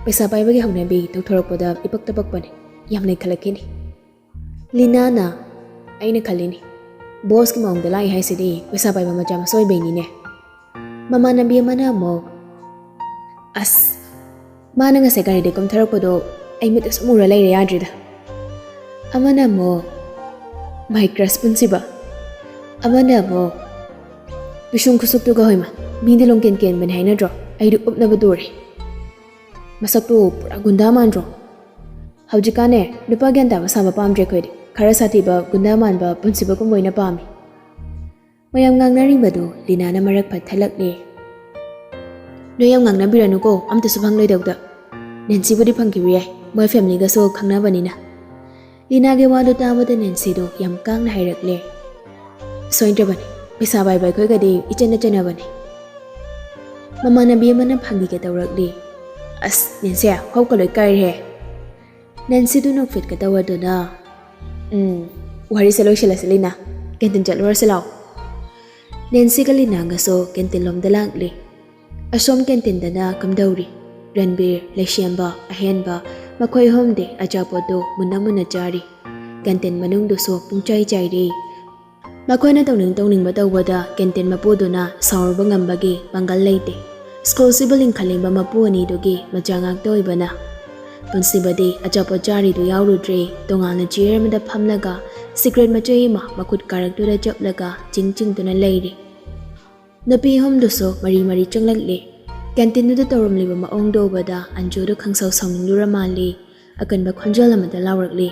ꯄꯩꯁꯥ ꯄꯥꯏꯕꯒꯤ ꯍꯧꯅꯕꯤ ꯇꯧꯊꯣꯔꯛꯄꯗ ꯏꯄꯛꯇ ꯄꯛꯄꯅꯦ꯫ ꯌꯥꯝ ꯅꯩꯈꯠꯂꯛꯈꯤꯅꯤ꯫" ꯂꯤꯅꯥꯅ, "ꯑꯩꯅ ꯈꯜꯂꯤꯅꯤ, ꯕꯣꯁꯀꯤ ꯃꯑꯣꯡꯗ ꯂꯥꯛꯏ ꯍꯥꯏꯁꯤꯗꯤ ꯄꯩꯁꯥ ꯄꯥꯏꯕ ꯃꯆꯥ ꯃꯁꯨ ꯑꯣꯏꯕꯩꯅꯤꯅꯦ꯫" ꯃꯃꯥꯟꯅꯕꯤ ꯑꯃꯅ ꯑꯃꯨꯛ, "ꯑꯁ, ꯃꯥꯅ ꯉꯁꯥꯏ ꯒꯥꯔꯤꯗ ꯀꯨꯝꯊꯔꯛꯄꯗꯣ ꯑꯩ ꯃꯤꯠꯇ ꯁꯨꯝ ꯎꯔ ꯂꯩꯔꯦ, ꯌꯥꯗ꯭ꯔꯤꯗ꯫" ꯑꯃꯅ ꯑꯃꯨꯛ, "My crush ꯄꯨꯟꯁꯤꯕ꯫" ꯑꯃꯅ ꯑꯃꯨꯛ, "ꯄꯤꯁꯨꯝ ꯈꯨꯁꯨꯛꯇꯨꯒ ꯍꯣꯏꯃ, ꯃꯤꯗꯤ ꯂꯣꯡꯀꯦꯟ ꯀꯦꯟꯕꯅꯦ ꯍꯥꯏꯅꯗ꯭ꯔꯣ? ꯑꯩꯗꯤ ꯎꯞꯅꯕ ꯇꯨꯔꯦ꯫" ꯃꯁꯛꯇꯨ ꯄꯨꯔꯥ ꯒꯨꯟꯗꯥ ꯃꯥꯟꯗ꯭ꯔꯣ? ꯍꯧꯖꯤꯛꯀꯥꯟꯅꯦ, ꯅꯨꯄꯥ ꯒ꯭ꯌꯥꯟ ꯇꯥꯕ ꯁꯥꯕ ꯄꯥꯝꯗ꯭ꯔꯦ ꯑꯩꯈꯣꯏꯗꯤ꯫ ꯈꯔ ꯁꯥꯊꯤꯕ ꯒꯨꯟꯗꯥ ꯃꯥꯟꯕ ꯄꯨꯟꯁꯤꯕꯒꯨꯝꯕ ꯑꯣꯏꯅ ꯄꯥꯝꯃꯤ꯫ ꯃꯌꯥꯝ ꯉꯥꯡꯅꯔꯤꯕꯗꯨ ꯂꯤꯅꯥꯅ ꯃꯔꯛ ꯐꯠ ꯊꯠꯂꯛꯂꯦ꯫ "ꯅꯣꯏ ꯌꯥꯝ ꯉꯥꯡꯅꯕꯤꯔꯅꯨꯀꯣ, ꯑꯝꯇꯁꯨ ꯐꯪꯂꯣꯏꯗꯧꯗ꯫ ꯅꯦꯟꯁꯤꯕꯨꯗꯤ ꯐꯪꯈꯤꯕ ꯌꯥꯏ, ꯃꯣꯏ ꯐꯦꯃꯤꯂꯤꯒꯁꯨ ꯈꯪꯅꯕꯅꯤꯅ꯫" ꯂꯤꯅꯥꯒꯤ ꯋꯥꯗꯨ ꯇꯥꯕꯗ ꯅꯦꯟꯁꯤꯗꯨ ꯌꯥꯝ ꯀꯥꯡꯅ ꯍꯥꯏꯔꯛꯂꯦ꯫ "ꯁꯣꯏꯗ꯭ꯔꯕꯅꯤ, ꯄꯩꯁꯥ ꯄꯥꯏꯕ ꯑꯩꯈꯣꯏꯒꯗꯤ ꯏꯆꯟꯅ ꯆꯟꯅꯕꯅꯤ꯫" ꯃꯃꯥꯟꯅꯕꯤ ꯑꯃꯅ ꯐꯥꯒꯤꯒ ꯇꯧꯔꯛꯂꯤ꯫ "ꯑꯁ ꯅꯦꯟꯁꯤ, ꯍꯣꯞꯀ ꯂꯣꯏ ꯀꯥꯏꯔꯦꯍꯦ꯫" ꯅꯦꯟꯁꯤꯗꯨ ꯅꯣꯛꯐꯦꯠꯀ ꯇꯧꯔꯗꯨꯅ, "ꯎꯝ, ꯋꯥꯔꯤꯁꯦ ꯂꯣꯏꯁꯤꯜꯂꯁꯤ ꯂꯤꯅꯥ, ꯀꯦꯟꯇꯤꯟ ꯆꯠꯂꯨꯔꯁꯤ ꯂꯥꯛꯑꯣ꯫" ꯅꯦꯟꯁꯤꯒ ꯂꯤꯅꯥꯒꯁꯨ ꯀꯦꯟꯇꯤꯟ ꯂꯣꯝꯗ ꯂꯥꯛꯂꯤ꯫ ꯑꯁꯣꯝ ꯀꯦꯟꯇꯤꯟꯗꯅ ꯀꯝꯗꯧꯔꯤ? ꯔꯟꯕꯤꯔ, ꯂꯩꯁꯦꯝꯕ, ꯑꯍꯦꯟꯕ, ꯃꯈꯣꯏ ꯑꯍꯨꯝꯗꯤ ꯑꯆꯥꯄꯣꯠꯇꯨ ꯃꯨꯟꯅ ꯃꯨꯟꯅ ꯆꯥꯔꯤ꯫ ꯀꯦꯟꯇꯤꯟ ꯃꯅꯨꯡꯗꯨꯁꯨ ꯄꯨꯡꯆꯥꯏ ꯆꯥꯏꯔꯤ꯫ ꯃꯈꯣꯏꯅ ꯇꯧꯅꯤꯡ ꯇꯧꯅꯤꯡꯕ ꯇꯧꯕꯗ ꯀꯦꯟꯇꯤꯟ ꯃꯄꯨꯗꯨꯅ ꯁꯥꯎꯔꯨꯕ ꯉꯝꯕꯒꯤ ꯄꯥꯡꯒꯜ ꯂꯩꯇꯦ꯫ ꯁ꯭ꯀꯨꯜꯁꯤꯕꯨ ꯂꯤꯡꯈꯠꯂꯤꯕ ꯃꯄꯨ ꯑꯅꯤꯗꯨꯒꯤ ꯃꯆꯥ ꯉꯥꯛꯇ ꯑꯣꯏꯕꯅ꯫ ꯄꯨꯟꯁꯤꯕꯗꯤ ꯑꯆꯥꯄꯣꯠ ꯆꯥꯔꯤꯗꯨ ꯌꯥꯎꯔꯨꯗ꯭ꯔꯦ, ꯇꯣꯉꯥꯟꯅ ꯆꯤꯌꯔ ꯑꯃꯗ ꯐꯝꯂꯒ ꯁꯤꯒꯔꯦꯠ ꯃꯆꯩ ꯑꯃ ꯃꯈꯨꯠ ꯀꯥꯔꯛꯇꯨꯗ ꯆꯞꯂꯒ ꯆꯤꯡ ꯆꯤꯡꯗꯨꯅ ꯂꯩꯔꯤ꯫ ꯅꯨꯄꯤ ꯑꯍꯨꯝꯗꯨꯁꯨ ꯃꯔꯤ ꯃꯔꯤ ꯆꯪꯂꯛꯂꯦ꯫ ꯀꯦꯟꯇꯤꯟꯗꯨꯗ ꯇꯧꯔꯝꯂꯤꯕ ꯃꯑꯣꯡꯗꯨ ꯎꯕꯗ ꯑꯟꯖꯨꯗꯨ ꯈꯪꯁꯥꯎ ꯁꯥꯎꯅꯤꯡꯂꯨꯔ ꯃꯥꯜꯂꯤ꯫ ꯑꯀꯟꯕ ꯈꯣꯟꯖꯦꯜ ꯑꯃꯗ ꯂꯥꯎꯔꯛꯂꯤ,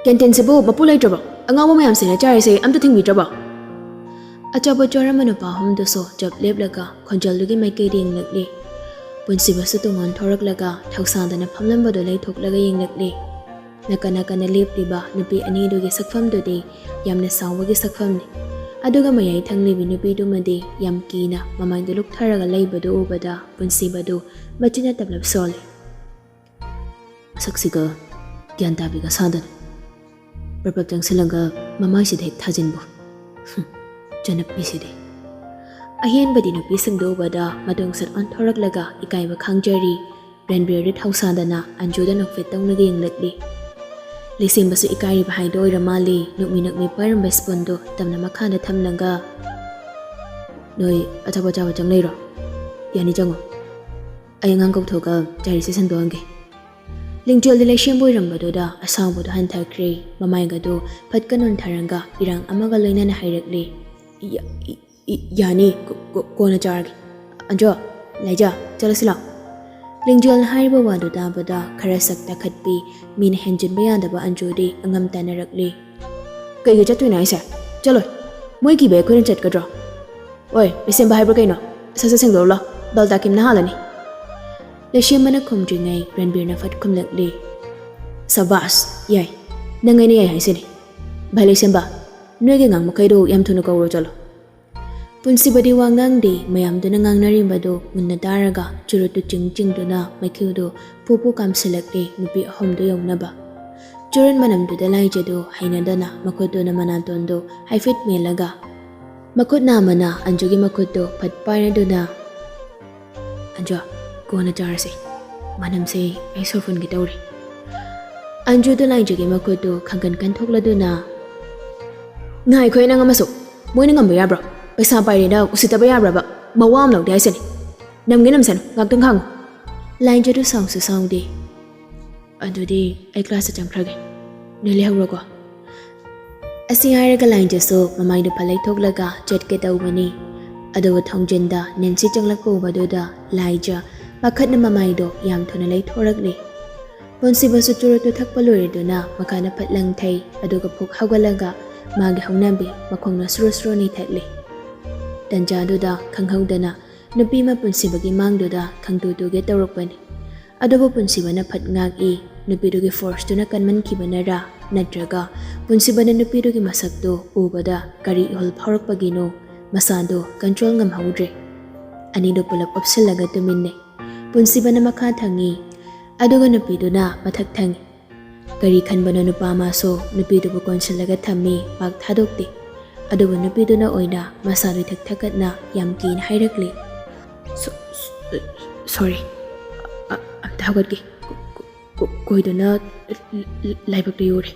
"ꯀꯦꯟꯇꯤꯟꯁꯤꯕꯨ ꯃꯄꯨ ꯂꯩꯇ꯭ꯔꯕꯣ? ꯑꯉꯥꯎꯕ ꯃꯌꯥꯝꯁꯤꯅ ꯆꯥꯔꯤꯁꯦ ꯑꯝꯇ ꯊꯤꯡꯕꯤꯗ꯭ꯔꯕꯣ?" ꯑꯆꯥꯄꯣꯠ ꯆꯥꯔꯝꯕ ꯅꯨꯄꯥ ꯑꯍꯨꯝꯗꯨꯁꯨ ꯆꯞ ꯂꯦꯞꯂꯒ ꯈꯣꯟꯖꯦꯜꯗꯨꯒꯤ ꯃꯥꯏꯀꯩꯗ ꯌꯦꯡꯂꯛꯂꯤ꯫ ꯄꯨꯟꯁꯤꯕꯁꯨ ꯇꯨꯡ ꯑꯣꯟꯊꯣꯔꯛꯂꯒ ꯊꯧꯁꯥꯗꯅ ꯐꯝꯂꯝꯕꯗꯨ ꯂꯩꯊꯣꯛꯂꯒ ꯌꯦꯡꯂꯛꯂꯤ꯫ ꯅꯥꯀꯟ ꯅꯥꯀꯟꯗ ꯂꯦꯞꯂꯤꯕ ꯅꯨꯄꯤ ꯑꯅꯤꯗꯨꯒꯤ ꯁꯛꯐꯝꯗꯨꯗꯤ ꯌꯥꯝꯅ ꯁꯥꯎꯕꯒꯤ ꯁꯛꯐꯝꯅꯤ꯫ ꯑꯗꯨꯒ ꯃꯌꯥꯏ ꯊꯪꯂꯤꯕꯤ ꯅꯨꯄꯤꯗꯨꯃꯗꯤ ꯌꯥꯝ ꯀꯤꯅ ꯃꯃꯥꯏꯗꯨ ꯂꯨꯛꯊꯔꯒ ꯂꯩꯕꯗꯨ ꯎꯕꯗ ꯄꯨꯟꯁꯤꯕꯗꯨ ꯃꯆꯤꯟꯅ ꯇꯞꯂꯞ ꯁꯣꯜꯂꯤ꯫ ꯃꯁꯛꯁꯤꯒ ꯒ꯭ꯌꯥꯟ ꯇꯥꯕꯤꯒ ꯁꯥꯗꯅ ꯄ꯭ꯔꯞ ꯄ꯭ꯔꯞ ꯆꯪꯁꯤꯜꯂꯒ ꯃꯃꯥꯏꯁꯤꯗ ꯍꯦꯛ ꯊꯥꯖꯤꯟꯕꯨ꯫ ꯍꯨꯝ, ꯆꯅꯞꯄꯤꯁꯤꯗꯤ꯫ ꯑꯍꯦꯟꯕꯗꯤ ꯅꯨꯄꯤꯁꯤꯡꯗꯨ ꯎꯕꯗ ꯃꯇꯨꯡ ꯁꯠ ꯑꯣꯟꯊꯣꯔꯛꯂꯒ ꯏꯀꯥꯏꯕ ꯈꯥꯡꯖꯔꯤ꯫ ꯔꯟꯕꯤꯔꯗꯤ ꯊꯧꯁꯥꯗꯅ ꯑꯟꯖꯨꯗ ꯅꯣꯛꯐꯦꯠ ꯇꯧꯅꯒ ꯌꯦꯡꯂꯛꯂꯤ꯫ ꯂꯩꯁꯦꯝꯕꯁꯨ ꯏꯀꯥꯏꯔꯤꯕ ꯍꯥꯏꯗꯣ ꯑꯣꯏꯔ ꯃꯥꯜꯂꯤ, ꯅꯣꯛꯃꯤ ꯅꯣꯛꯃꯤ ꯄꯥꯏꯔꯝꯕ ꯁ꯭ꯄꯨꯟꯗꯨ ꯇꯞꯅ ꯃꯈꯥꯗ ꯊꯝꯂꯒ, "ꯅꯣꯏ ꯑꯆꯥꯄꯣꯠ ꯆꯥꯕ ꯆꯪ ꯂꯩꯔꯣ? ꯌꯥꯅꯤ, ꯆꯪꯉꯣ꯫ ꯑꯩ ꯑꯉꯥꯡ ꯀꯧꯊꯣꯛꯑꯒ ꯆꯥꯔꯤꯁꯦ ꯁꯟꯗꯣꯛꯍꯟꯒꯦ꯫" ꯂꯤꯡꯖꯦꯜꯗꯤ ꯂꯩꯁꯦꯝꯕ ꯑꯣꯏꯔꯝꯕꯗꯨꯗ ꯑꯁꯥꯎꯕꯗꯨ ꯍꯟꯊꯈ꯭ꯔꯦ꯫ ꯃꯃꯥꯏꯒꯗꯨ ꯐꯠꯀ ꯅꯣꯟꯊꯔꯒ ꯏꯔꯥꯡ ꯑꯃꯒ ꯂꯣꯏꯅꯅ ꯍꯥꯏꯔꯛꯂꯦ, "ꯌꯥ-, ꯏ-, ꯏ-, ꯌꯥꯅꯤ, ꯀꯣ-, ꯀꯣ-, ꯀꯣꯟꯅ ꯆꯥꯔꯒꯦ꯫ ꯑꯟꯖꯣ, ꯂꯥꯏꯖꯥ, ꯆꯠꯂꯁꯤ ꯂꯥꯛꯑꯣ꯫" ꯂꯤꯡꯖꯦꯜꯅ ꯍꯥꯏꯔꯤꯕ ꯋꯥꯗꯨ ꯇꯥꯕꯗ ꯈꯔ ꯁꯛ ꯇꯥꯈꯠꯄꯤ, ꯃꯤꯅ ꯍꯦꯟꯖꯤꯟꯕ ꯌꯥꯗꯕ ꯑꯟꯖꯨꯗꯤ ꯑꯉꯝ ꯇꯥꯟꯅꯔꯛꯂꯤ꯫ "ꯀꯩꯒꯤ ꯆꯠꯇꯣꯏꯅꯣ ꯍꯥꯏꯁꯦ? ꯆꯠꯂꯣꯏ꯫ ꯃꯣꯏ ꯀꯤꯕꯩ ꯑꯩꯈꯣꯏꯅ ꯆꯠꯀꯗ꯭ꯔꯣ? ꯑꯣꯏ, ꯂꯩꯁꯦꯝꯕ ꯍꯥꯏꯕ꯭ꯔꯥ ꯀꯩꯅꯣ? ꯁꯠ ꯁꯠ ꯁꯦꯡꯗꯣꯛꯎ ꯂꯥꯎ꯫ ꯕꯜꯇꯥꯀꯤꯝꯅ ꯍꯥꯜꯂꯅꯤ꯫" ꯂꯩꯁꯦꯝꯕꯅ ꯈꯨꯝꯗ꯭ꯔꯤꯉꯩ ꯔꯟꯕꯤꯔꯅ ꯐꯠ ꯈꯨꯝꯂꯛꯂꯤ꯫ "ꯁꯕꯥꯁ, ꯌꯥꯏ꯫ ꯅꯪ ꯑꯩꯅ ꯌꯥꯏ ꯍꯥꯏꯁꯤꯅꯤ꯫ ꯚꯥꯏ ꯂꯩꯁꯦꯝꯕ, ꯅꯣꯏꯒꯤ ꯉꯥꯡ ꯃꯈꯩꯗꯣ ꯌꯥꯝ ꯊꯨꯅ ꯀꯧꯔꯣ ꯆꯠꯂꯣ꯫" ꯄꯨꯟꯁꯤꯕꯗꯤ ꯋꯥ ꯉꯥꯡꯗꯦ꯫ ꯃꯌꯥꯝꯗꯨꯅ ꯉꯥꯡꯅꯔꯤꯕꯗꯨ ꯃꯨꯟꯅ ꯇꯥꯔꯒ ꯆꯨꯔꯨꯠꯇꯨ ꯆꯤꯡ ꯆꯤꯡꯗꯨꯅ ꯃꯩꯈꯨꯗꯨ ꯄꯨ ꯄꯨ ꯀꯥꯝꯁꯤꯜꯂꯛꯂꯤ ꯅꯨꯄꯤ ꯑꯍꯨꯝꯗꯨ ꯌꯧꯅꯕ꯫ ꯆꯨꯔꯨꯠ ꯃꯅꯝꯗꯨꯗ ꯂꯥꯏꯖꯗꯨ ꯍꯩꯅꯗꯅ ꯃꯈꯨꯠꯇꯨꯅ ꯃꯅꯥꯇꯣꯟꯗꯨ ꯍꯥꯏꯐꯦꯠ ꯃꯦꯜꯂꯒ, ꯃꯈꯨꯠ ꯅꯥꯝꯃꯅ ꯑꯟꯖꯨꯒꯤ ꯃꯈꯨꯠꯇꯨ ꯐꯠ ꯄꯥꯏꯔꯗꯨꯅ, "ꯑꯟꯖꯨ, ꯀꯣꯟꯅ ꯆꯥꯔꯁꯤ꯫ ꯃꯅꯝꯁꯦ ꯑꯩ ꯁꯣꯔ ꯐꯨꯟꯒꯦ ꯇꯧꯔꯦ꯫" ꯑꯟꯖꯨꯗꯨ ꯂꯥꯏꯖꯒꯤ ꯃꯈꯨꯠꯇꯨ ꯈꯪꯒꯟ ꯀꯟꯊꯣꯛꯂꯗꯨꯅ, "ꯉꯥꯏꯈꯣꯍꯦ ꯅꯪ ꯑꯃꯁꯨ꯫ ꯃꯣꯏꯅ ꯉꯝꯕ ꯌꯥꯕ꯭ꯔꯣ? ꯄꯩꯁꯥ ꯄꯥꯏꯔꯦꯅ ꯎꯁꯤꯠꯇꯕ ꯌꯥꯕ꯭ꯔꯕ? ꯃꯋꯥ ꯑꯃ ꯂꯧꯗꯦ ꯍꯥꯏꯁꯤꯅꯤ꯫ ꯅꯝꯒꯦ ꯅꯝꯁꯅꯨ, ꯉꯥꯛꯇꯪ ꯈꯥꯡꯉꯨ꯫" ꯂꯥꯏꯖꯗꯨ ꯁꯥꯎꯁꯨ ꯁꯥꯎꯗꯦ꯫ "ꯑꯗꯨꯗꯤ ꯑꯩ ꯀ꯭ꯂꯥꯁꯇ ꯆꯪꯈ꯭ꯔꯒꯦ꯫ ꯅꯣꯏ ꯂꯩꯍꯧꯔꯣꯀꯣ꯫" ꯑꯁꯤ ꯍꯥꯏꯔꯒ ꯂꯥꯏꯖꯁꯨ ꯃꯃꯥꯏꯗꯨ ꯐꯠ ꯂꯩꯊꯣꯛꯂꯒ ꯆꯠꯀꯦ ꯇꯧꯕꯅꯤ꯫ ꯑꯗꯨꯕꯨ ꯊꯣꯡꯖꯤꯟꯗ ꯅꯦꯟꯁꯤ ꯆꯪꯂꯛꯄ ꯎꯕꯗꯨꯗ ꯂꯥꯏꯖ ꯃꯈꯠꯅ ꯃꯃꯥꯏꯗꯣ ꯌꯥꯝ ꯊꯨꯅ ꯂꯩꯊꯣꯔꯛꯂꯤ꯫ ꯄꯨꯟꯁꯤꯕꯁꯨ ꯆꯨꯔꯨꯠꯇꯨ ꯊꯛꯄ ꯂꯣꯏꯔꯗꯨꯅ ꯃꯈꯥꯗ ꯐꯠ ꯂꯪꯊꯩ, ꯑꯗꯨꯒ ꯐꯨꯛ ꯍꯧꯒꯠꯂꯒ ꯃꯥꯒꯤ ꯍꯧꯅꯕꯤ ꯃꯈꯣꯡꯅ ꯁꯨꯔꯨ ꯁꯨꯔꯨ ꯅꯩꯊꯠꯂꯤ꯫ ꯇꯟꯖꯥꯗꯨꯗ ꯈꯪꯍꯧꯗꯅ ꯅꯨꯄꯤ ꯑꯃ ꯄꯨꯟꯁꯤꯕꯒꯤ ꯃꯥꯡꯗꯨꯗ ꯈꯪꯇꯨ ꯇꯨꯒꯦ ꯇꯧꯔꯛꯄꯅꯤ꯫ ꯑꯗꯨꯕꯨ ꯄꯨꯟꯁꯤꯕꯅ ꯐꯠ ꯉꯥꯛꯏ꯫ ꯅꯨꯄꯤꯗꯨꯒꯤ ꯐꯣꯔꯁꯇꯨꯅ ꯀꯟꯃꯟꯈꯤꯕꯅꯔꯥ, ꯅꯠꯇ꯭ꯔꯒ ꯄꯨꯟꯁꯤꯕꯅ ꯅꯨꯄꯤꯗꯨꯒꯤ ꯃꯁꯛꯇꯨ ꯎꯕꯗ ꯀꯔꯤ ꯏꯍꯨꯜ ꯐꯥꯎꯔꯛꯄꯒꯤꯅꯣ, ꯃꯁꯥꯗꯣ ꯀꯟꯇ꯭ꯔꯣꯜ ꯉꯝꯍꯧꯗ꯭ꯔꯦ꯫ ꯑꯅꯤꯗꯨ ꯄꯨꯂꯞ ꯑꯣꯞꯁꯤꯜꯂꯒ ꯇꯨꯃꯤꯟꯅꯩ꯫ ꯄꯨꯟꯁꯤꯕꯅ ꯃꯈꯥ ꯊꯪꯉꯤ, ꯑꯗꯨꯒ ꯅꯨꯄꯤꯗꯨꯅ ꯃꯊꯛ ꯊꯪꯉꯤ꯫ ꯀꯔꯤ ꯈꯟꯕꯅꯣ ꯅꯨꯄꯥ ꯑꯃꯁꯨ ꯅꯨꯄꯤꯗꯨꯕꯨ ꯀꯣꯟꯁꯤꯜꯂꯒ ꯊꯝꯃꯤ, ꯄꯥꯛ ꯊꯥꯗꯣꯛꯇꯦ꯫ ꯑꯗꯨꯕꯨ ꯅꯨꯄꯤꯗꯨꯅ ꯑꯣꯏꯅ ꯃꯁꯥꯗꯨ ꯏꯊꯛ ꯊꯛꯀꯠꯅ ꯌꯥꯝ ꯀꯤꯅ ꯍꯥꯏꯔꯛꯂꯤ꯫ "ꯁꯣ-, ꯁꯣ-, ꯁꯣꯔꯤ꯫ ꯑ-, ꯑꯝꯇ ꯍꯧꯒꯠꯀꯦ꯫ ꯀꯣ-, ꯀꯣ-, ꯀꯣ-, ꯀꯣꯏꯗꯨꯅ ꯂꯥꯏꯕꯛꯇ ꯌꯧꯔꯦ꯫"